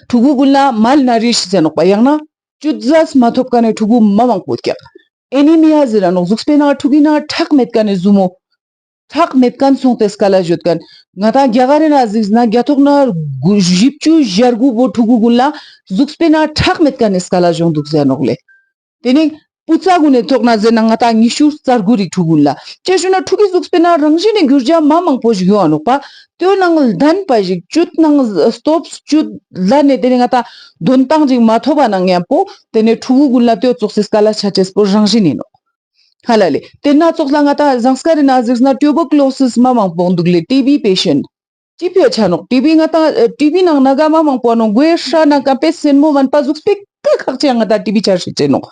ཕྲུ་གུ་གུན་ལ་མལ་ན་རིཤ་ཟེར་ནོག་པ་ཡང་ན་ཅུད་ཟས་མ་ཐོབ་ཁན་ནི་ཕྲུ་གུ་མ་མང་པོ་ཀྱག་ཨེ་ནི་མི་ཡ་ཟེར་ར་ནོག་ཟུགས་པོའི་ནང་ཕྲུ་གུའི་ནང་ཁྲག་མེད་ཁན་ནི་ཟུ་མོ། ཁྲག་མེད་ཁན་སོང་སྟེ་སྐ་ལ་ཡོད་ཁན། ང་ཏང་རྒྱ་གར་རི་ན་གཟིགས་ན་རྒྱ་ཐོག་ན་དགུ་བཞི་བཅུ་ཞེ་དགུ་བོ་ཕྲུ་གུ་གུན་ལ་ཟུགས་པོའི་ནང་ཁྲག་མེད་ཁན་ནི་སྐ་ལ་ཞོང་དུག་ཟེར་ནོག་ལེ། ཏེ་ནེ་སྤུ་ཚ་གུན་ནི་ཐོག་ན་ཟེར་ན་ང་ཏང་ཉི་ཤུ་རྩ་དགུ་རིག་ཕྲུ་གུ་གུན་ལ། ཅི་ཞུ་ན་ཕྲུ་གུའི་ཟུགས་པོའི་ནང་རང་བཞིན་ནི་གྱུར་བྱ་མ་མང་པོ་ཞིག་ཡོང་ང་ནོག་པ། ཏེའོ་ནང་ལྡན་པ་ཞིག་ཅུད་ནང་སྟོབས་ཅུད་ལྡན་ནེ་ཏེ་ནེ་ང་ཏང་དོན་ཏང་ཞིག་མ་ཐོབ་པ་ནང་ཉམ་པོ་ཏེ་ནེ་ཕྲུ་གུ་གུན་ལ་ཏེའོ་ཙོགས་སེ་སྐ་ལ་ཆ་ཅེས་པོ་རང་བཞིན་ཨིན་ནོག་ཧ་ལ་ལེ། ཏེ་ན་ཙོགས་ལ་ང་ཏང་ཟངས་དཀར་རི་ན་གཟིགས་ན་ཊུ་བར་ཀུ་ལོ་སིས་མ་མང་པོ་དུག་ལེ། ཊི་བི་པེ་ཤེན་ཊ། ཅི་ཕི་ཡ་ཆ་ནོག་ཊི་བི་ང་ཏང་ཨ་ཊི་བི་ནང་ན་ག་མ་མང་པོ་ནོག་གོའི་ཧྲ་ན་ཀམ་པེ་སེན་མོ་མན་པ་ཟུགས་པེ་ཀ་ཁག་ཅན་ང་ཏང་ཊི་བི་ཆ་ཤེས་ཅེ་ནོག་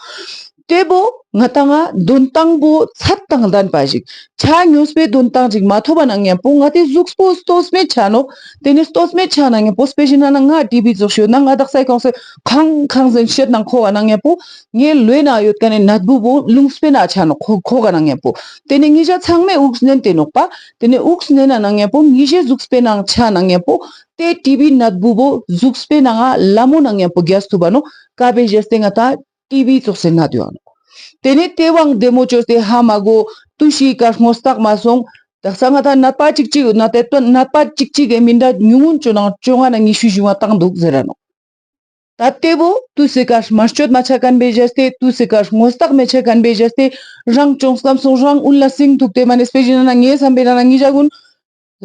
ཏེ་བོ་ང་ཏང་ང་དོན་ཏང་བོ་ཚད་དང་ལྡན་པ་ཞིག་ཆ་ཉོས་པའི་དོན་ཏང་ཞིག་མ་ཐོབ་པ་ནང་ཉམ་པོ་ང་ཏེ་ཟུགས་པོ་ལྟོས་མེད་ཆ་ནོག་ཏེ་ནེ་ལྟོས་མེད་ཆ་ནང་ཉམ་པོ་སྤེ་ཤལ་ན་ང་ཊི་བི་ཙོགས་ཤོད་ན་ང་དག་ས་ཡི་ཁོང་སེ་ཁང་ཁང་ཟེར་ཤེད་ནང་ཁོ་ག་ནང་ཉམ་པོ་ངའི་ལོའི་ན་ཡོད་ཁན་ནི་ནད་འབུ་བོ་ལུང་སྤེ་ན་ཆ་ནོག་ཁོ་ཁོ་ག་ནང་ཉམ་པོ། ཏེ་ནེ་ཉེ་ཞ་ཚང་མའི་དབུགས་ནན་ཏེ་ནོག་པ། ཏེ་ནེ་དབུགས་ནན་ན་ནང་ཉམ་པོ་ཉེ་ཞའི་ཟུགས་པོའི་ནང་ཆ་ནང་ཉམ་པོ་ཏེ་ཊི་བི་ནད་འབུ་བོ་ཟུགས་པོའི་ནང་ང་ལ་མོ་ནང་ཉམ་པོ་རྒྱས་ཐུབ་བ་ནོག་ཀ་བེ་ཞ་སྟེ་ང་ཏང་ཊི་བི་ཙོགས་སེ་ནད་ཡོང་ནོག་ཏེ་ནེ་ཏེ་བོའང་བདེ་མོ་ཅོས་ཏེ་ཧ་མ་གོ་ཏུས་ཤིག་ག་སྔོ་རྟགས་མ་སོང་། དག་ས་ང་ཏང་ནད་པ་ཅིག་ཅིག་ན་ཏེ་ཏོ་ནད་པ་ཅིག་ཅིག་གི་མི་འདྲ་ཉུང་ངུན་ཅོ་ནང་ཅོ་ང་ན་ཉི་ཤུ་ཞུ་བ་ཏང་དུག་ཟེར་ར་ནོག་ད་ཏེ་བོ་ཏུས་སི་ཀ་མ་ཅོད་མ་ཆ་ཁན་བེ་ཞ་སྟེ་ཏུས་སི་ཀ་སྔོ་རྟགས་མེ་ཆ་ཁན་བེ་ཞ་སྟེ་རང་ཅོང་སྐམ་སོང་རང་ཨུན་ལ་སིང་ཐུག་ཏེ་མ་ནེ་སྤེ་ཞིན་ན་ངའི་སམ་པེ་ན་ན་ཉེ་ཞ་གུན་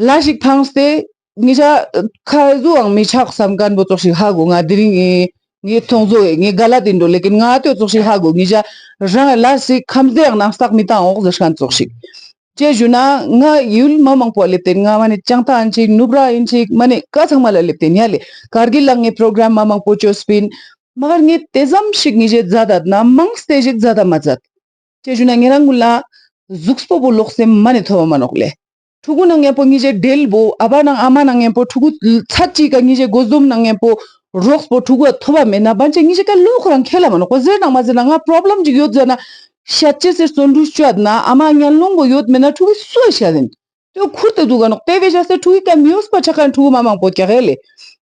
ལ་ཞིག་ཕངས་ཏེ་ཉེ་ཞ་ཁ་ཟུའང་མི་ཆགས་སམ་ཁན་བོ་ཙོགས་ཤིག་ཧ་གོ། ང་དེ་རིང་ངའི་ངའི་ཐོང་ཟོ་ངའི་ག་ལ་དེ་འགྲོ་ལེ་ཀིན་ང་ཏེ་ཙོགས་ཤིག་ཧ་གོ། ཉེ་ཞ་རང་ལ་ཞིག་ཁམས་དེའང་ནང་རྟགས་མི་ཏང་འོག་ཟེར་ཁན་ཙོགས་ཤིག་ཅི་ཞུ་ན་ང་ཡུལ་མ་མང་པོ་ལེབས་ཏེ་ང་མ་ནེ་ཅང་ཏ་ཨིན་ཅིག་ནུབ་ར་ཨིན་ཅིག་མ་ནེ་ཀ་ཚང་མ་ལ་ལེབས་ཏེ་ཉ་ལེ་ཀར་གིལ་ལ་ངའི་པྲོ་གྲམ་མ་མང་པོ་ཅོས་པིན། མ་གར་ངས་ཏེ་ཙམ་ཞིག་ཉེ་ཞའི་མཛད་ད་ན་མང་སྟེ་ཞིག་མཛད་ད་མ་མཛད། ཅི་ཞུ་ན་ཉེ་རང་གུན་ལ་ཟུགས་པོ་བོ་ལོག་སེ་མ་ནེ་ཐོབ་བ་མ་ནོག་ལེ། ཕྲུ་གུ་ནང་ཉམ་པོ་ཉེ་ཞའི་འབྲེལ་བོ་ཨ་བ་ནང་ཨ་མ་ནང་ཉམ་པོ་ཕྲུ་གུ་ཚད་ཅིག་ག་ཉེ་ཞའི་གོ་འཛོམས་ནང་ཉམ་པོ་རོགས་པོ་ཕྲུ་གུ་ཐོབ་བ་མེད་ན་བན་ཅེ་ཉེ་ཞའི་ཀ་ལོ་ཁོ་རང་ཁེལ་ལ་མ་ནོག་པ་ཟེར་ནང་མ་ཟེར་ན་ང་པྲོབ་ལེམ་ཅིག་ཡོད་ཟེར་ན་ཤད་ཅེས་སི་བརྩོན་འགྲུས་ཅོ་ཡ་ན་ཨ་མ་ཉན་ལོང་བོ་ཡོད་མེད་ན་ཕྲུ་གུ་སུའ་ཤད་ཨིན། ཏེ་ཁུར་ཏེ་དུག་ག་ནོག་ཏེ་བེ་ཞ་སྟེ་ཕྲུ་གུའི་ཀ་མི་འོས་པ་ཆ་ཁན་ཕྲུ་གུ་མ་མང་པོ་ཀྱག་ཧེ་ལེ།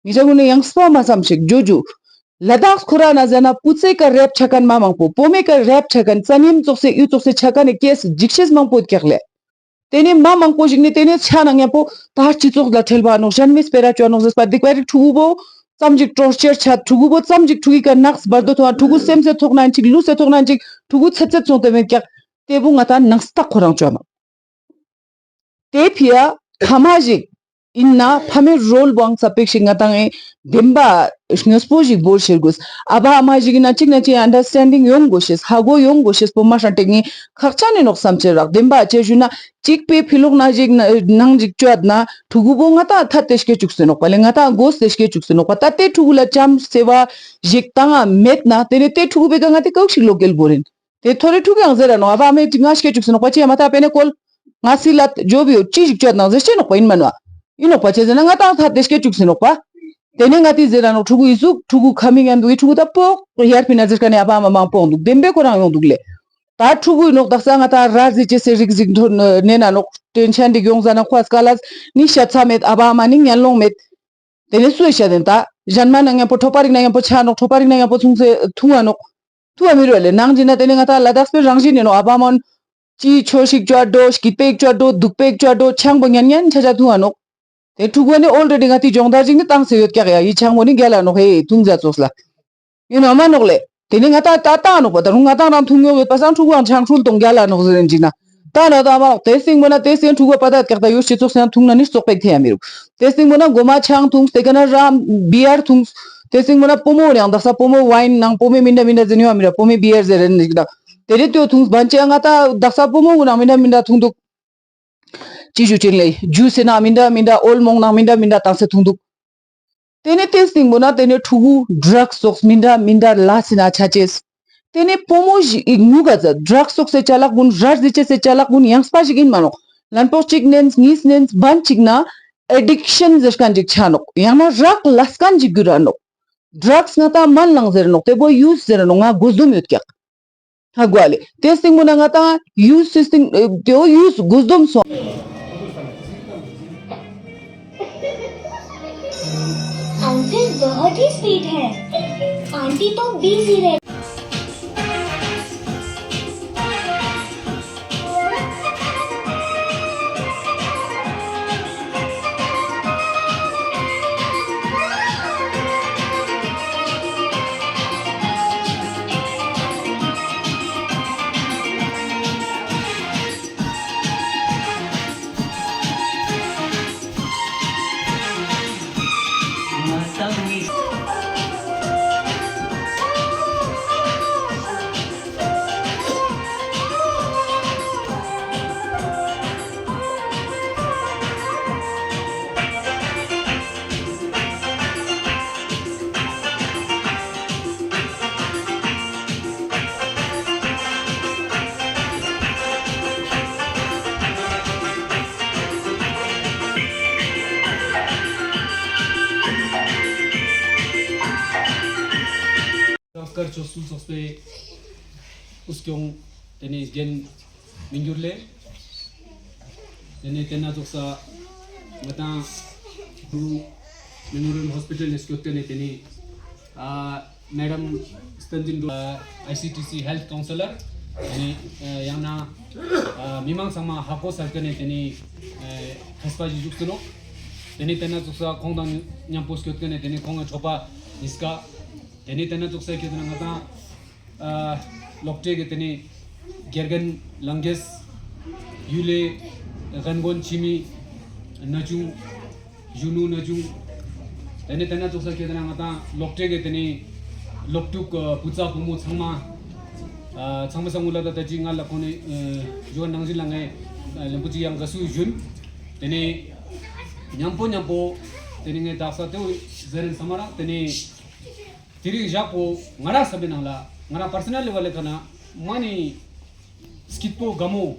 ཉེ་ཞ་གུན་ནི་ཡང་སྤ་མ་སམ་ཞིག་ཇོ་ཇོ། ལ་དྭགས་ཁོ་ར་ན་ཟེར་ན་སྤུ་ཙེ་ཀ་རེབ་ཆ་ཁན་མ་མང་པོ་བོ་མོའི་ཀ་རེབ་ཆ་ཁན་ཙ་ཉེམ་ཙོགས་སེ་ཡུ་ཙོགས་སེ་ཆ་ཁན་ནི་ཀེས་འཇིགས་ཤེས་མང་པོ་ཀྱག་ལེ། ཏེ་ནེ་མ་མང་པོ་ཞིག་ནི་ཏེ་ནེ་ཆ་ནང་ཉམ་པོ་ད་སྤྱི་ཚོགས་ལ་ཁྲེལ་བ་ནོག་ཞན་མི་སྤེ་ར་ཅོ་ནོག་ཟེར་པ་སྡིག་པ་རིག་ཕྲུ་གུ་བོ་ཙམ་ཞིག་ཊོར་ཅར་ཆ་ཕྲུ་གུ་བོ་ཙམ་ཞིག་ཕྲུ་གུའི་ཀ་ནགས་བར་དོ་ཐོང་ཕྲུ་གུ་སེམས་སེ་ཐོག་ན་ཨིན་ཅིག་ལུས་སེ་ཐོག་ན་ཨིན་ཅིག་ཕྲུ་གུ་ཚེ་ཚེ་ཚོང་ཏེ་མེད་ཀྱག་ཏེ་བོ་ང་ཏང་ནང་རྟགས་ཁོ་རང་ཅོ་ནོག་ཏེ་ཕི་ཡ་ཕ་མ་ཞིག་ཨིན་ན་ཕ་མའི་རོལ་བོའང་ཙ་པིག་ཞིག་ང་ཏང་ཨེ་བདེན་པ་སྔོན་པོ་ཞིག་བོར་ཤེས་དགོས། ཨ་བ་ཨ་མ་ཞིག་ཨིན་ན་ཅིག་ན་ཅིག་ཨན་ཌར་སྟེན་ཌིང་ཡོང་དགོས་ཤེས་ཧ་གོ་ཡོང་དགོས་ཤེས་པོ་མ་ཧྲན་ཏེ་ངའི་ཁག་ཅན་ཨིན་ནོག་སམ་ཆེ་རག་བདེན་པ་ཅི་ཞུ་ན་ཅིག་པའི་ཕི་ལོག་ན་ཞིག་ནང་ཞིག་ཅོ་ཡ་ན་ཕྲུ་གུ་བོ་ང་ཏང་ཐད་དེ་སྐྱེ་ཅུག་སེ་ནོག་པ་ལེ། ང་ཏང་གོས་ཏེ་སྐྱེ་ཅུག་སེ་ནོག་པ། ད་ཏེ་ཕྲུ་གུ་ལ་ཅམ་སེ་བ་ཞིག་ཏང་ང་མེད་ན་ཏེ་ནེ་ཏེ་ཕྲུ་གུ་བེ་ཀ་ང་ཏེ་ཀའུ་ཞིག་ལོ་ཀེལ་བོ་རིན། ཏེ་ཐོ་རེ་ཕྲུ་གུའང་ཟེར་ར་ནོག་ཨ་བ་ཨ་མའི་ང་སྐྱེ་ཅུག་སེ་ནོག་པ་ཅི་ཡ་མ་ཐ་པེ་ནེ་ཀོལ། ང་སི་ལ་ཇོ་བི་ཡོད་ཅི་ཞིག་ཅོ་ནང་ཟེར་ཅེ་ནོག་པ་ཨིན་མ་ནོག་ཨིན་ནོག་པ་ཅི་ཟེར་ན་ང་ཏང་ཐ་ཏེ་སྐྱེ་ཅུག་སེ་ནོག་པ། ཏེ་ནེ་ང་ཏི་ཟེར་ར་ནོག་ཕྲུ་གུ་ཨི་ཟུག་ཕྲུ་གུ་ཁ་མི་ཉན་དུག་ཨི་ཕྲུ་གུ་ད་པོག་ཡར་ཕི་ན་ཟེར་ཀ་ནེ་ཨ་བ་ཨ་མ་མང་པོ་འདུག་བདེན་པའི་ཁོ་རང་ཡོང་འདུག་ལེ། ད་ཕྲུ་གུ་ཨིན་ནོག་དག་ས་ང་ཏང་ར་ཟི་ཅེ་སེ་རིག་ཟིག་ཐོན་ནེ་ན་ནོག་ཏེན་ཤན་འདི་ཡོང་ཟ་ན་ཁོ་སྐ་ལ་ནི་ཤ་ཚ་མེད་ཨ་བ་ཨ་མ་ནི་ཉན་ལོང་མེད། ཏེ་ནེ་སུའི་ཤ་དེན་ད་ཞན་མ་ནང་ཉམ་པོ་ཁྲོ་པ་རིག་ནང་ཉམ་པོ་ཆ་ནོག་ཁྲོ་པ་རིག་ནང་ཉམ་པོ་ཐུང་སེ་ཐུང་ང་ནོག་ཐུང་ང་མི་རུ་ལེ་ནང་ཅི་ན་ཏེ་ནེ་ང་ཏང་ལ་དྭགས་པའི་རང་བཞིན་ཨིན་ནོག་ཨ་བ་མོན་ཅི་ཆོས་ཤིག་ཅོ་འགྲོ་སྐྱིད་པེག་ཅོ་འགྲོ་སྡུག་པེག་ཅོ་འགྲོ་ཆང་པོ་ཉན་ཉན་ཆ་ཆ་ཐུང་ང་ནོག་ཏེ་ཕྲུ་གུ་ནི་ཨོལ་རེ་ཌི་ང་ཏི་སྦྱོང་བརྡར་ཞིག་ནི་ཏང་སེ་ཡོད་ཀྱག་ཡ་ཡི་ཆང་པོ་ནི་རྒྱལ་ལ་ནོག་ཧེ་ཐུང་ཛ་ཙོགས་ལ། ཨིན་ནོག་མ་ནོག་ལེ། ཏེ་ནེ་ང་ཏང་ད་ཏང་ནོག་པ་ད་རུང་ང་ཏང་རང་ཐུང་ཡོད་པ་སང་ཕྲུ་གུའང་ཆང་ཁྲུལ་དང་རྒྱལ་ལ་ནོག་ཟེར་ཅིག་ན། ད་ན་ད་མ་ནོག་ཏེ་སྟིང་མོ་ན་ཏེ་སྟིང་ཕྲུ་གུ་པ་ད་ཀྱག་ད་ཡོད་ཤེས་ཙོགས་སང་ཐུང་ན་ནི་ཙོག་པེག་ཐེ་ཡ་མི་རུག་ཏེ་སྟིང་མོ་ན་གོ་མ་ཆང་ཐུང་ཏེ་ཀ་ན་ར་བི་ཡར་ཐུང་། ཏེ་སྟིང་མོ་ན་པོ་མོ་རང་དག་ས་པོ་མོ་ཝའིན་ནང་པོ་མོ་མི་འདྲ་མི་འདྲ་ཟེར་ནི་ཡོད་མི་ར་པོ་མོ་བི་ཡར་ཟེར་རེ་ནི་ཅིག་ན། ཏེ་རེ་ཏེའོ་ཐུང་བན་ཅེ་ང་ཏང་དག་ས་པོ་མོ་གུན་ནང་མི་འདྲ་མི་འདྲ་ཐུང་དུག་ཅི་ཞུ་ཅིན་ལེ་ཇུས་སེ་ན་མི་འདྲ་མི་འདྲ་ཨོལ་མོང་ནང་མི་འདྲ་མི་འདྲ་ཏང་སེ་ཐུང་དུག་ཏེ་ནེ་ཏེ་སྟིང་པོ་ན་ཏེ་ནེ་ཕྲུ་གུ་ཌྲག་སོགས་མི་འདྲ་མི་འདྲ་ལས་སི་ནང་ཆ་ཅེས། ཏེ་ནེ་བུ་མོ་ཞིག་ངུ་ག་ཛད་ཌྲག་སོགས་སི་ཅ་ལག་གུན་རར་ཟི་ཅེས་སི་ཅ་ལག་གུན་ཡང་སྤ་ཞིག་ཨིན་མ་ནོག། ལན་པོག་ཅིག་ནེན་ཉིས་ནེན་བན་ཅིག་ན་ཨེ་ཌིག་ཤན་ཟེར་ཁན་ཅིག་ཆ་ནོག། ཡང་ན་རག་ལས་ཁན་ཅིག་གྱུར་ར་ནོག། ཌྲགས་ང་ཏང་མན་ལང་ཟེར་ནོག། ཏེ་བོ་ཡུས་ཟེར་ནོག། ང་གོ་སྡོམ་ཡོད་ཀྱག། ཧ་གོ་ལེ། ཏེ་སྟིང་པོ་ན་ང་ཏང་ཡུས་སི་སྟིང་ཏེ་བོ་ཡུས་གོ་སྡོམ་སོང་། अंकल बहुत ही स्वीट है। आंटी तो बिजी रहती। སྐར་ཆོས་སུ་ཚོགས་པའི་དབུ་སྐྱོང་ཏེ་ནེ་རྒན་མི་འགྱུར་ལེ། ཏེ་ནེ་ཏེ་ན་ཚོགས་ས་ང་ཏང་ཀུ་མེ་མོ་རི་ཡལ་ཧོས་པི་ཊལ་ནེ་སྐྱོད་ཀ་ནེ་ཏེ་ནེ་ཨ་མེ་ཌམ་སྟན་ཛིན་ཌོ་ཨའི་སི་ཊི་སི་ཧེལ་ཐ་ཀའུན་སི་ལར་ཏེ་ནེ་ཡང་ན་མི་མང་ཚང་མ་ཧ་གོ་སལ་ཀ་ནེ་ཏེ་ནེ་ཁས་པ་ཞིག་ཞུགས་སེ་ནོག། ཏེ་ནེ་ཏེ་ན་ཚོགས་ས་ཁོང་དང་ཉམ་པོ་སྐྱོད་ཀ་ནེ་ཏེ་ནེ་ཁོང་གི་ཆོ་པ་ཉིས་ཀ་ཏེ་ནེ་ཏེ་ན་ཚོགས་ས་ཁྱེད་ན་ང་ཏང་ཨ་ལོག་སྤྲོད་ཀྱི་ཏེ་ནེ་དགེ་རྒན་ལང་གེས་ཡུལ་ལི་རྒན་རྒོན་ཕྱི་མི་ན་ཆུང་གཞོན་ནུ་ན་ཆུང་ཏེ་ནེ་ཏེ་ན་ཚོགས་ས་ཁྱེད་ན་ང་ཏང་ལོག་སྤྲོད་ཀྱི་ཏེ་ནེ་ལོག་ཕྲུག་བུ་ཚ་བུ་མོ་ཚང་མ་ཨ་ཚང་མའི་སང་ངུ་ལ་ད་ད་ཅི་ང་ལ་ཁོང་ནི་ཨ་ཞུ་བ་ནང་བཞིན་ལ་ངས་ཨ་ལེམ་པོ་ཅིག་ཡང་དགའ་བསུ་ཞུན། ཏེ་ནེ་ཉམ་པོ་ཉམ་པོ་ཏེ་ནེ་ངས་དག་ས་ཏེ་བོ་ཟེར་རིན་སམ་མ་རག། ཏེ་ནེ་དེ་རིང་ཞག་པོ་ང་རང་བསམ་པའི་ནང་ལ་ང་རང་པར་སོ་ནལ་ལེ་ཝལ་ལ་ཁ་ན་མ་ནི་སྐྱིད་པོ་དགའ་མོ་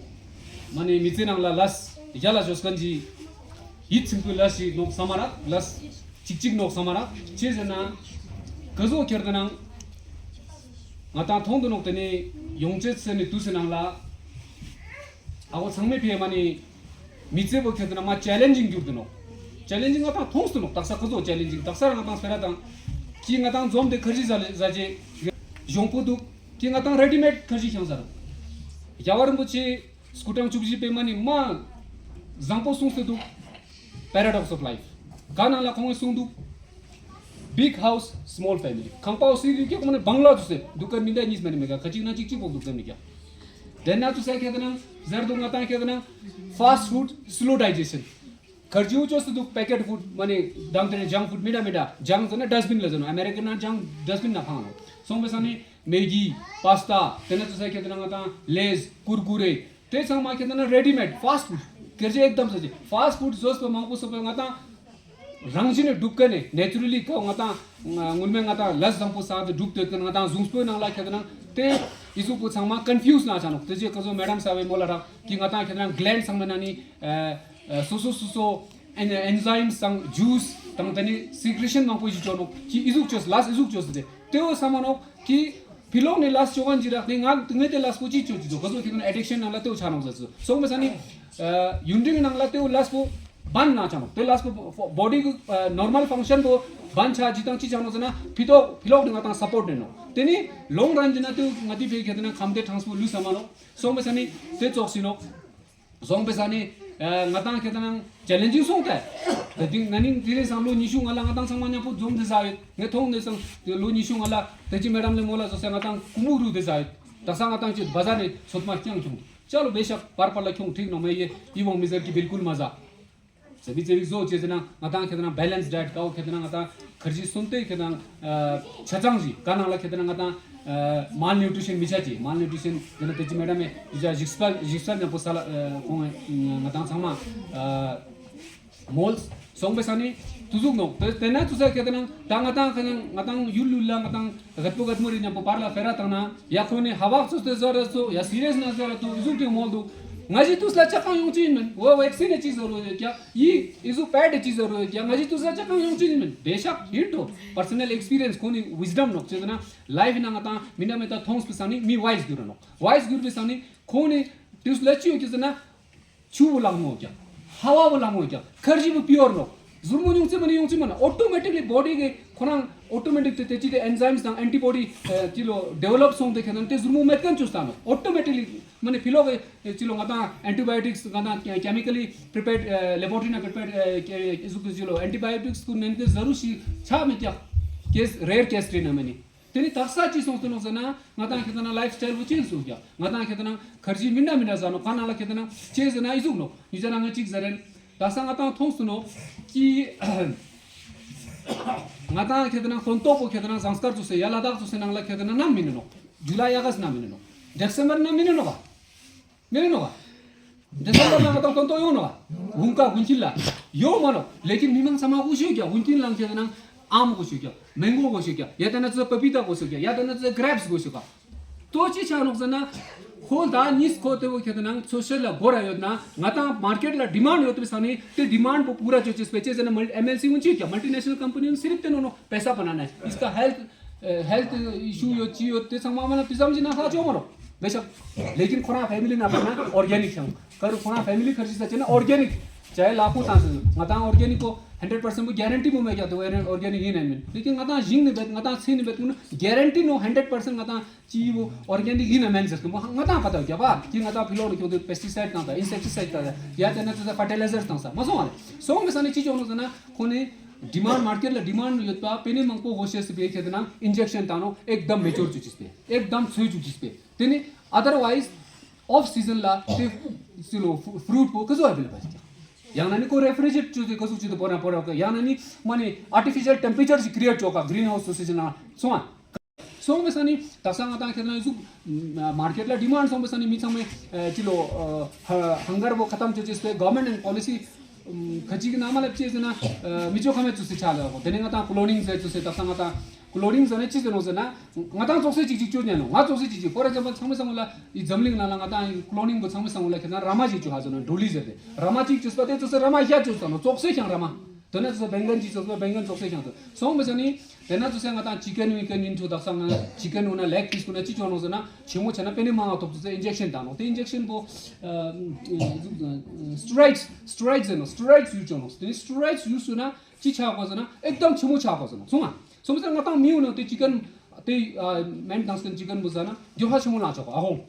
མ་ནི་མི་ཚེ་ནང་ལ་ལས་རྒྱལ་ལ་ཞོགས་ཁན་ཅིག་ཡིད་ཚིམ་པོའི་ལས་ཤིག་ནོག་སམ་མ་རག། ལས་ཅིག་ཅིག་ནོག་སམ་མ་རག། ཅི་ཟེར་ན་ཀ་ཟོ་ཁྱེར་ཏེ་ནང་ང་ཏང་མཐོང་དུ་ནོག། ཏེ་ནེ་ཡོང་ཅེས་སི་ནི་དུས་སི་ནང་ལ་ཨ་བོ་ཚང་མའི་ཕིའ་མ་ནི་མི་ཚེ་བོ་ཁྱེར་ཏེ་ན་མ་ཅེ་ལེན་ཇིང་གྱུར་ཏེ་ནོག། ཅེ་ལེན་ཇིང་ང་ཏང་མཐོང་སྟེ་ནོག། དག་ས་ཀ་ཟོ་ཅེ་ལེན་ཇིང་དག་ས་རང་ང་ཏང་སྤེ་ར་དང་ཀི་ང་ཏང་འཛོམས་ཏེ་ཁར་ཇི་ཟ་ལེ་ཟ་ཅེས་གཞོང་པོ་དུག། ཀི་ང་ཏང་རེ་ཌི་མེཌ་ཁར་ཇི་ཤང་ཟ་རུག། རྒྱལ་བ་རིན་པོ་ཆེ་སྐུ་ཕྲེང་བཅུ་བཞི་པའི་མ་ནི་མ་བཟང་པོ་གསུངས་ཏེ་དུག། Paradox of life། ག་ནང་ལ་ཁོང་གིས་གསུངས་དུག། Big house, small family། ཁང་པ་འོ་སི་ལུས་ཀྱི་ཁོང་ནི་བང་ལ་དུ་སེ་དུག་ཀ་མི་འདའ་ཉིས་མ་ནི་མེད་ཀ་ཁ་ཅིག་ན་ཅིག་ཅིག་པོ་དུག་ཀ་མི་ཀ། ཏེ་ན་དུ་སེ་ཁྱེད་ན་ཟེར་དུག་ང་ཏང་ཁྱེད་ན་fast food, slow digestion། ཁར་ཇི་འུ་ཅོས་སུ་དུག་པེ་ཀེཊ་ཕུཌ་མ་ནི་དང་ཏེ་ནེ་ཇང་ཕུཌ་མི་འདྲ་མི་འདྲ་ཇང་ཟེར་ན་ཌས་བིན་ལ་ཟེར་ནོག། ཨ་མེ་རི་ཀན་ན་ཇང་ཌས་བིན་ན་ཕང་ནོག། སོང་པེ་ས་ནི་མེ་གི་པཱས་ཏ་ཏེ་ན་དུ་སེ་ཁྱེད་ན་ང་ཏང་ལེས་ཀུར་ཀུ་རེ་ཏེ་ཚང་མ་ཁྱེད་ན་རེ་ཌི་མེཌ་ཕཱསྟ་ཕུཌ། ཁེར་ཇེ་ཨེག་དམ་ས་ཅི་ཕཱསྟ་ཕུཌ་ཟོས་པ་མང་པོ་སོ་པ་ང་ཏང་རང་བཞིན་ནི་གྲུབ་ཀ་ནེ་ནེ་ཅུ་ར་ལི་ཀ་ང་ཏང་ངུན་མེ་ང་ཏང་ལས་བཟང་པོ་ས་ཏེ་གྲུབ་ཏེ་ཡོད་ཀ་ནེ་ང་ཏང་གཟུངས་པོའི་ནང་ལ་ཁྱེད་ན་ཏེ་ཨི་ཟུག་པོ་ཚང་མ་ཀོན་ཕིའུས་ན་ཆ་ནོག། ཏེ་ཅི་ཀ་ཟོ་མེ་ཌམ་ས་བེ་མོལ་ལ་རག་གི་ང་ཏང་ཁྱེད་ན་གླེན་ཌ་ཚང་མའི་ནང་ནི་ཨ་སོ་སོ་སོ་སོ་ཨེན་ཨེན་ཛའིམས་དང་ཇུས་དང་ཏེ་ནི་སི་ཀྲི་ཤན་མང་པོ་ཞིག་ཅོ་ནོག་གི་ཨི་ཟུག་ཅོས་ལས་ཨི་ཟུག་ཅོས་ཏེ་ཏེ་བོ་ས་མ་ནོག་གི་ཕི་ལོག་ནེ་ལས་ཅོ་ཁན་ཅིག་རག་ཏེ་ང་ངས་ཏེ་ལས་པོ་ཅི་ཅོ་ཅི་ཅོ་ཀ་ཟོ་ཁྱེད་ན་ཨེ་ཌིག་ཤན་ནང་ལ་ཏེ་བོ་ཆ་ནོག་ཟེར་ཅི་སོང་པེ་ས་ནི་ཨ་ཡུན་རིང་ནང་ལ་ཏེ་བོ་ལས་པོ་བན་ན་ཆ་ནོག། ཏེ་ལས་པོ་བོ་ཌི་གི་ཨ་ནོར་མལ་ཕང་ཤན་པོ་བན་ཆ་ཅི་དང་ཅི་ཆ་ནོག་ཟེར་ན་ཕི་ཏོག་ཕི་ལོག་ནེ་ང་ཏང་སཔོརྚ་ཏེ་ནོག། ཏེ་ནི་ལོང་རན་ཅི་ན་ཏེ་བོ་ང་ཏི་ཕི་ཁྱེད་ན་ཁམས་ཏེ་ཊྲན་སི་པོརཊ་ལུས་ས་མ་ནོག། སོང་པེ་ས་ནི་ཏེ་ཙོགས་ཤིག་ནོག། སོང་པེ་ས་ནི་ཨ་ང་ཏང་ཁྱེད་ན་ཅེ་ལེན་ཇིང་སོང་ཏེ། ཏེ་ཏིང་ན་ནིང་ཏེ་རིང་སང་ལོ་ཉི་ཤུ་ང་ལ་ང་ཏང་ཚང་མ་ཉམ་པོ་འཛོམས་ཏེ་ཟ་ཡོད། ངས་མཐོང་ནེ་སང་ལོ་ཉི་ཤུ་ང་ལ་ཏེ་ཅི་མེ་ཌམ་ལེ་མོལ་ལ་ཟོ་སེ་ང་ཏང་ཀུ་མུ་རུ་ཏེ་ཟ་ཡོད། ད་ས་ང་ཏང་ཅི་བ་ཟ་ནེ་ཚོད་མ་རྐྱང་ཁྱོང་། ཅ་ལོ་བེ་ཤག་པར་པར་ལ་ཁྱོང་ཁྲིག་ནོག་མེ་ཡེ་ཡི་བོང་མི་ཟེར་གི་བིལ་ཀུལ་མ་ཟ། ཟེ་བི་ཟེ་བི་ཟོ་ཅེས་ཟེར་ན་ང་ཏང་ཁྱེད་ན་བེ་ལེནས་ཌའེཊ་ཀའོ་ཁྱེད་ན་ང་ཏང་ཁར་ཇི་སུན་ཏེ་ཁྱེད་ན་ཨ་ཆ་ཚང་ཞིག་ག་ནང་ལ་ཁྱེད་ན་ང་ཏང་ཨ་མལ་ནིའུ་ཊྲི་ཤན་མི་ཆ་ཅེས། མལ་ནིའུ་ཊྲི་ཤན་ཟེར་ན་ཏེ་ཅི་མེ་ཌམ་མེ་ཡི་ཅ་ཞིག་སྤེལ་ཞིག་སྤེལ་ཉམ་པོ་ས་ལ་ཨ་ཁོང་ང་ཏང་ཚང་མ་ཨ་མོལས། སོང་པའི་ས་ནི་དུ་ཟུག་ནོག། དེ་དེ་ན་ཚུ་ས་ཁེ་ཏེ་ན་ད་ང་ཏང་ཁེ་ན་ང་ཏང་ཡུལ་ལུལ་ལ་ང་ཏང་གད་པོ་གད་མོ་རེ་ཉམ་པོ་བར་ལ་ཕེ་ར་བཏང་ན་ཡ་ཁོ་ནི་ཧ་བག་ཚོ་སྟེ་ཟ་ར་ཚོ་ཡ་སི་རི་ཡས་ན་ཟ་ར་ཚོ་ཨི་ཟུག་ཏེ་མོལ་དུག། ང་ཞི་དུས་ལ་ཅག་ཁང་ཡོང་ཅི་ཡིན་མིན། འོ་ཝེག་སིན་ནི་ཅི་ཟ་རུ་ཡོད་ཀྱག། ཡི་ཨི་ཟུག་པེ་ཌ་ཅི་ཟ་རུ་ཡོད་ཀྱག། ང་ཞི་དུས་ལ་ཅག་ཁང་ཡོང་ཅི་ཡིན་མིན། བེ་ཤག་ཧིན་ཏོ་པར་སོ་ནལ་ཨེགས་པི་རི་ཡན་སི་ཁོ་ནི་ཝིས་ཌམ་ནོག། ཅི་ཟེར་ན་ལའིཕ་ནང་ང་ཏང་མི་ན་མི་ད་ཐོང་སྤེ་ས་ནི་མི་ཝའིས་གྱུར་ར་ནོག། ཝའིས་གྱུར་པའི་ས་ནི་ཁོ་ནི་དུས་ལ་ཅི་ཡོད་ཀྱི་ཟེར་ན། ཆུ་བོ་ལང་མོ་ཀྱག། ཧ་བ་བོ་ལང་མོ་ཀྱག། ཁར་ཇི་བོ་པིའོར་ནོག། ཟུར་མོ་ཉུང་ཙེ་མ་ནི་ཡོང་ཙེ་མ་ན་ཨོ་ཊོ་མེ་ཊིག་ལི་བོ་ཌི་གི་ཁོ་རང་ཨོ་ཊོ་མེ་ཊིག་ཏེ་ཏེ་ཅི་ཏེ་ཨེན་ཛའིམས་དང་ཨེན་ཊི་བོ་ཌི་ཅི་ལོ་ཌི་ཝེ་ལོབ་སོང་སྟེ་ཁེ་ཏེ་ན་ཏེ་ཟུར་མོ་མེད་ཁན་ཅོས་ཏ་ནོག། ཨོ་ཊོ་མེ་ཊིག་ལི་མ་ནི་ཕི་ལོག་གི་ཅི་ལོ་ང་ཏང་ཨེན་ཊི་བའི་ཡོ་ཊིགས་ང་ཏང་ཀེ་མི་ཀལ་ལི་པྲི་པེར་ཌ་ལེ་བོ་ཊོ་རི་ན་པྲི་པེར་ཌ་ཨེ་ཟུག་གི་ཅི་ལོ་ཨེན་ཊི་བའི་ཡོ་ཊིགས་ཀུན་ནན་ཏེ་ཟ་རུ་ཤི་ཆ་མེད་ཀྱག། ཀེས་རེར་ཀེས་རེ་ན་མ་ནི། ཏེ་ནི་དག་ས་ཅི་སོང་སྟེ་ནོག་ཟེར་ན་ང་ཏང་ཁེ་ཏེ་ན་ལའིཕ་སི་ཊའིལ་བོ་ཅི་སོང་ཀྱག། ང་ཏང་ཁེ་ཏེ་ན་ཁར་ཇི་མི་ན་མི་ན་ཟ་ནོག། ཁ་ན་ལ་ཁེ་ཏེ་ན་ཅི་ཟེར་ན་ཨི་ཟུག་ནོག། ཉི་ཅ་ན་ང་ཅིག་ཟེར་རེན། དག་ས་ང་ཏང་ཐོང་སྟེ་ནོག་ཀི་ང་ཏང་ཁེ་ཏེ་ན་སྟོན་ཐོག་པོ་ཁེ་ཏེ་ན་ཟངས་དཀར་ཚོ་སེ་ཡ་ལ་དྭགས་ཚོ་སེ་ནང་ལ་ཁེ་ཏེ་ན་ནམ་མི་ནི་ནོག། ཇུ་ལའི་ཨ་གསྟ་ནམ་མི་ནི་ནོག། ཌེ་སེམ་བར་ནམ་མི་ནི་ནོག་པ། མེ་ནོ་བ། ཌེ་སེམ་བར་ལ་ང་ཏང་སྟོན་ཐོག་ཡོང་ནོ་བ། ཝུན་ཀ་ཝུན་ཅིན་ལ། ཡོང་མ་ནོ། ལེ་ཀིན་མི་མང་ཚང་མ་གོ་ཤེས་ཀྱག། ཝུན་ཅིན་ལ་ཁེ་ཏེ་ན་ཨམ་གོ་ཤེས་ཀྱག། མེང་གོ་གོ་ཤེས་ཀྱག། ཡ་ཏེ་ན་ཚོ་པ་པི་ཏ་གོ་ཤེས་ཀྱག། ཡ་ཏེ་ན་ཚོ་གྲེབས་གོ་ཤེས་ཀྱག། ཏོ་ཅི་ཆ་ནོག་ཟེར་ན། ཁོ་ད་ཉིས་ཁོ་ཏེ་བོ་ཁེ་ཏེ་ན་ཚོ་ཤེས་ལ་གོ་ར་ཡོད་ན་ང་ཏང་མར་ཀེཊ་ལ་ཌི་མཱནཌ་ཡོད་པའི་ས་ནི་ཏེ་ཌི་མཱནཌ་པོ་པུ་ར་ཅོ་ཅེས་པེ་ཅེ་ཟེར་ན་མལ་ཨེམ་ཨེལ་སི་ཝུན་ཅིན་ཀྱག། མལ་ཊི་ནེ་ཤ་ནལ་ཀམ་པ་ནི་ནི་སི་རིབ་ཏེ་ནོ་ནོ་པེ་ས་པ་ན་ན་ཨིས་ཀ་ཧེལཐ། ཨེ་ཧེལཐ་ཨི་ཤུ་ཡོད་ཅི་ཡོད་ཏེ་ཚང་མ་མ་ན་ཏེ་ཙམ་ཞིག་ན་ཧ་ཅོ་མ་ནོག། བེ་ཤག། ལེ་ཀིན་ཁོ་རང་ཕེ་མི་ལི་ནང་པ་ན་ཨོར་གེ་ནིག་ཤང་། ཀ་རུ་ཁོ་རང་ཕེ་མི་ལི་ཁར་ཇི་ས་ཅེ་ན་ཨོར་གེ་ནིག་ཅ་ཡ་ལ་ཁུ་ཏང་སེ་ང་ཏང་ཨོར་གེ་ནིག་པོ་ཧན་ཌེཌ་པར་སེན་པོ་གེ་རན་ཊི་པོ་མེད་ཀྱག་ཏེ་ཨོར་གེ་ནིག་ཡིན་ན་མིན། ལེ་ཀིན་ང་ཏང་ཞིང་ནི་བེད་ང་ཏང་ཚི་ནི་བེད་ཀུན་གེ་རན་ཊི་ནོ་ཧན་ཌེཌ་པར་སེན་ང་ཏང་ཅི་བོ་ཨོར་གེ་ནིག་ཡིན་ན་མིན་ཟེར་ཏེ་བོ་ང་ཏང་ཀ་ཏ་ཀྱག་པ། ཀི་ང་ཏང་ཕི་ལོག་ནི་ཁྱོང་ཏེ་པེས་ཊི་སའིཌ་ཏང་ཏ་ཨིན་སེཀ་ཊི་སའིཌ་ཏང་ཏ་ཡ་ཏེ་ན་ཚོ་ཕར་ཊི་ལའི་ཟར་ཏང་ས་མ་སོང་བ་ལེ། སོང་བའི་ས་ནི་ཅི་ཅོ་ནོག་ཟེར་ན་ཁོ་ནི་ཌི་མཱནཌ་མར་ཀེཊ་ལ་ཌི་མཱནཌ་ཡོད་པ་པེ་ནེ་མང་པོ་ཧོ་ཤེས་སི་པེ་ཁེ་ཏེ་ན་ཨིན་ཇེག་ཤན་ཏང་ནོ་ཨེག་དམ་མེ་ཅོར་ཅུག་ཅིག་པེ་ཨེག་དམ་ཚོས་ཅུག་ཅིག་པེ། ཏེ་ནི་ཨ་དར་ཝའིས་ཨོཕ་སི་ཛན་ལ་ཏེ་སི་ལོ་ཕུ་རུཊ་པོ་ཀ་ཟུག་ཨ་བེ་ལེ་བལ་ཀྱག། ཡང་ན་ནི་ཁོ་རེ་ཕི་རི་ཇི་རེཊ་ཅོས་ཏེ་ཀ་ཟུག་ཅིག་ཏུ་པོ་ན་པོ་ར་ཀ་ཡང་ན་ནི་མ་ནི་ཨར་ཊི་ཕི་ཤལ་ཊེམ་པེ་ཅར་ཞིག་ཀྲི་ཨེཊ་ཅོ་ཀ་གྲིན་ཧའུས་སོ་སི་ཅི་ན་སོང་ཨ། སོང་བའི་ས་ནི་དག་ས་ང་ཏང་ཁེ་ཏེ་ན་ཟུག་མར་ཀེཊ་ལ་ཌི་མཱནཌ་སོང་བའི་ས་ནི་མི་ཚང་མས་ཅི་ལོ་ཧང་གར་བོ་ཁ་ཏམ་ཅོ་ཅེས་པེ་གོ་ཝར་མེནཊ་ཨེནཌ་པོ་ལི་སི་ཁ་ཅིག་གི་ནང་མ་ལབ་ཅེས་ཟེར་ན་མི་ཅོ་ཁ་མེད་ཅོ་སེ་ཆ་ལ་ཡོད་གོ། ཏེ་ནི་ང་ཏང་ཀོ་ལོ་ནིང་ཟེར་ཅོ་སེ་དག་ས་ང་ཏང་ཀོ་ལོ་ནིང་ཟེར་ན་ཅི་ཟེར་ནོག་ཟེར་ན་ང་ཏང་ཙོགས་སེ་ཅིག་ཅིག་ཅོ་ཉན་ནོག། ང་ཙོགས་སེ་ཅིག་ཅིག་ཕོར་ཨེག་ཛམ་པལ་ཚང་མའི་སང་ལ་ཨི་འཛམ་གླིང་ནང་ལ་ང་ཏང་ཀོ་ལོ་ནིང་བོ་ཚང་མའི་སང་ལ་ཁེ་ཏེ་ན་ར་མ་ཅིག་ཅོ་ཧ་ཟེར་ན་ཌོ་ལི་ཟེར་ཏེ་ར་མ་ཅིག་ཅོས་པ་ཏེ་ཙོགས་སེ་ར་མ་ཤ་ཅོས་ས་ནོག། ཙོགས་སེ་ཤང་ར་མ། ཏེ་ན་ཙོགས་སེ་བེང་གན་ཅིག་ཙོགས་སེ་བེང་གན་ཙོགས་སེ་ཤང་ཏེ་སོང་བའི་ས་ནི་ཏེ་ན་ཙོགས་སེ་ང་ཏང་ཅི་ཀན་ཝི་ཀན་ཡིན་ཚུ་དག་ས་ང་ཅི་ཀན་ཝི་ན་ལེག་པིས་ཀུན་ན་ཅི་ཅོ་ནོག་ཟེར་ན་ཆེན་མོ་ཆ་ན་པེ་ནེ་མང་ང་ཐོབ་ཚུ་ཨིན་ཇེག་ཤན་ཏང་ནོག། ཏེ་ཨིན་ཇེག་ཤན་པོ་སི་ཊི་རོ་ཡིཌ་སི་ཊི་རོ་ཡིཌ་ཟེར་ནོག། སི་ཊི་རོ་ཡིཌ་ཡུ་ཅོ་ནོག། ཏེ་ནི་སི་ཊི་རོ་ཡིཌ་ཡུ་ཅོ་ན་ཅི་ཆ་གོ་ཟེར་ན་ཨེག་དམ་ཆེན་མོ་ཆ་གོ་ཟེར་ནོག། སོང་ང་སོང་བའི་ས་ང་ཏང་མི་ཡུ་ནོག་ཏེ་ཅི་ཀན་ཏེ་མེན་ཏང་སི་ཀན་ཅི་ཀན་བོ་ཟ་ན་འགྱོ་ཧ་ཆེན་མོ་ལ་ཆོག་གོ་ཨ་ཧོ།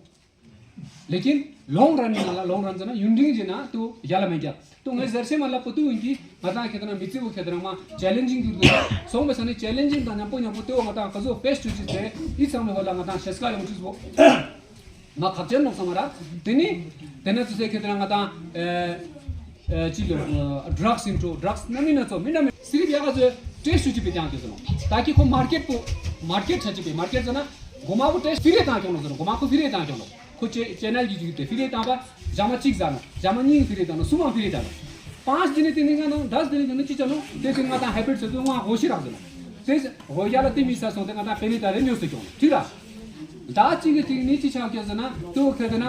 ལེ་ཀིན་ལོང་རན་ནི་ནང་ལ་ལོང་རན་ཟེར་ན་ཡུན་རིང་ཞིག་ན་ཏུ་ཡ་ལ་མེད་ཀྱག། ཏུ་ངས་ཟེར་ཤེས་མ་ལབ་པོ་ཏུ་ཡིན་གྱི་ང་ཏང་ཁེ་ཏེ་ན་མི་ཚེ་བོ་ཁེ་ཏེ་ན་མ་ཅེ་ལེན་ཇིང་གྱུར་འདུག། སོང་བའི་ས་ནི་ཅེ་ལེན་ཇིང་དང་མཉམ་པོ་མཉམ་པོ་ཏེ་བོ་ང་ཏང་ཀ་ཟུག་ཕེས་ཅུག་ཅིག་སྟེ་ཨི་ཚང་མའི་ཧོ་ལ་ང་ཏང་ཤེས་ཀ་ཡོང་ཅུག་པོ་མ་ཁག་ཅན་ནོག་སམ་ར། ཏེ་ནི་ཏེ་ན་ཙོགས་སེ་ཁེ་ཏེ་ན་ང་ཏང་ཨེ་ཨེ་ཅི་ལོ་ཌྲགས་ཡིན་འགྲོ། ཌྲགས་ན་མི་ན་ཚོ་མི་ན་མི་སི་རིབ་ཡ་ག་ཚོ་ཏེ་ཤུ་ཅི་པེ་ཏང་ཀྱོ་ཟེར་ནོག། ད་ཀི་ཁོ་མར་ཀེཊ་པོ་མར་ཀེཊ་ཆ་ཅི་པེ་མར་ཀེཊ་ཟེར་ན་གོ་མ་བོ་ཏེ་ཕི་རེ་ཏང་ཀྱོ་ནོག་ཟེར་ནོག། གོ་མ་ཁོ་ཕི་རེ་ཏང་ཀྱོ་ནོག། ཁོ་ཅེ་ཅེ་ནལ་གྱི་ཅིག་ཏེ་ཕི་རེ་ཏང་པ་ཇ་མ་ཅིག་ཟ་ནོག། ཇ་མ་ཉིང་ཕི་རེ་ཏང་ནོག། སུམ་མ་ཕི་རེ་ཏང་ནོག། པ་ཏེ་ནི་ཏེ་ནི་ང་ནང་དྲས་ཏེ་ནི་ཏེ་ནི་ཅི་ཆ་ནོག། ཏེ་ཏེ་ང་ཏང་ཧེ་བིཊ་ཟེར་དུ་ང་ཧོ་ཤི་རག་ཟེར་ནོག། ཏེ་ཧོ་ཡ་ལ་ཏེ་མི་ས་སོང་ཏེ་ང་ཏང་པེ་ནེ་ཏ་རེ་ཉོས་ཏེ་ཀྱོ་ནོག། ཐིག་ར། ད་ཅིག་གི་ཅིག་ནི་ཅི་ཆ་ཀྱོ་ཟེར་ན་ཏུ་ཁེ་ཏེ་ན་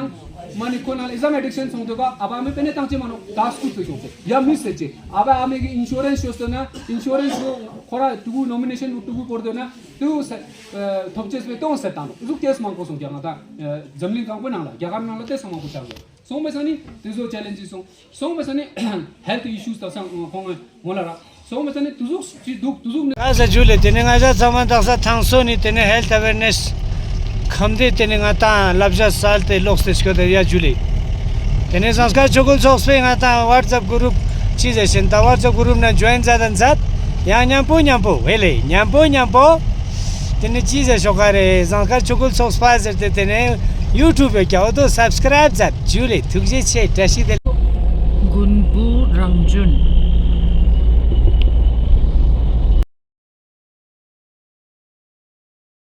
མ་ནི་ཁོ་ན་ལ་ཨི་ཟ་མ་ཨེ་ཌིག་ཤན་སོང་ཏེ་ག་ཨ་བ་ཨ་མེ་པེ་ནེ་ཏང་ཅེ་མ་ནོག། ད་སྐུ་ཐུ་ཀྱོ་ཏེ་ཡ་མི་སེ་ཅེ་ཨ་བ་ཨ་མེ་གི་ཨིན་ཤོ་རེན་སི་ཡོད་ཟེར་ན་ཨིན་ཤོ་རེན་སི་བོ་ཁོ་ར་ཏུ་གུ་ནོ་མི་ནེ་ཤན་ཏུ་གུ་པོར་ཏེ་ན་ཏུ་སེ་ཐོབ་ཅེས་པེ་ཏོང་སེ་ཏང་ནོག། ཟུག་ཀེས་མང་པོ་སོང་ཀྱག་ང་ཏང་འཛམ་གླིང་གང་པོའི་ནང་ལ་རྒྱ་གར་ནང་ལ་ཏེ་སང་མང་པོ་ཆགས་ཀྱག། སོང་བའི་ས་ནི་ཏེ་ཚོ་ཅེ་ལེན་ཇིས་སོང་། སོང་བའི་ས་ནི་ཧེལཐ་ཨི་ཤུས་ད་སང་ཁོང་ངོ་ལ་ར་སོང་བའི་ས་ནི་ཏུ་ཟུག་ཅི་འདུག་ཏུ་ཟུག་ནི། ཨ་ས་ཇུ་ལེ། ཏེ་ནེ་ང་ཞ་ཚང་མ་དག་ས་ཐང་སོ་ནི་ཏེ་ནེ་ཧེལཐ་ཨ་ཝེར་ནེས་ཁམས་ཏེ་ཏེ་ནེ་ང་ཏང་ལབ་ཞ་སལ་ཏེ་ལོག་སྟེ་སྐྱོད་དེ་ཡ་ཇུ་ལེ། ཏེ་ནེ་ཟངས་དཀར་ཆོས་སྐུལ་ཚོགས་པའི་ང་ཏང་ཝཊས་ཨེབ་གུ་རུབ་ཅི་ཟེར་ཤེན་ད་ཝཊས་ཨེབ་གུ་རུབ་ན་ཇོ་ཡིན་མཛད་དང་མཛད། ཡང་མཉམ་པོ་མཉམ་པོ་ཝེ་ལེ་མཉམ་པོ་མཉམ་པོ། ཏེ་ནེ་ཅི་ཟེར་ཤོག་ག་རེ་ཟངས་དཀར་ཆོས་སྐུལ་ཚོགས་པ་ཟེར་ཏེ་ཏེ་ནེ་ཡུ་ཊུབ་ཡོད་ཀྱག་འོ་དོ་སབ་སི་ཀ་རའིབ་མཛད་ཇུ་ལེ། ཐུགས་རྗེ་ཆེ། བཀྲ་ཤིས་བདེ་ལེགས། མགོན་པོ་རང་བྱོན།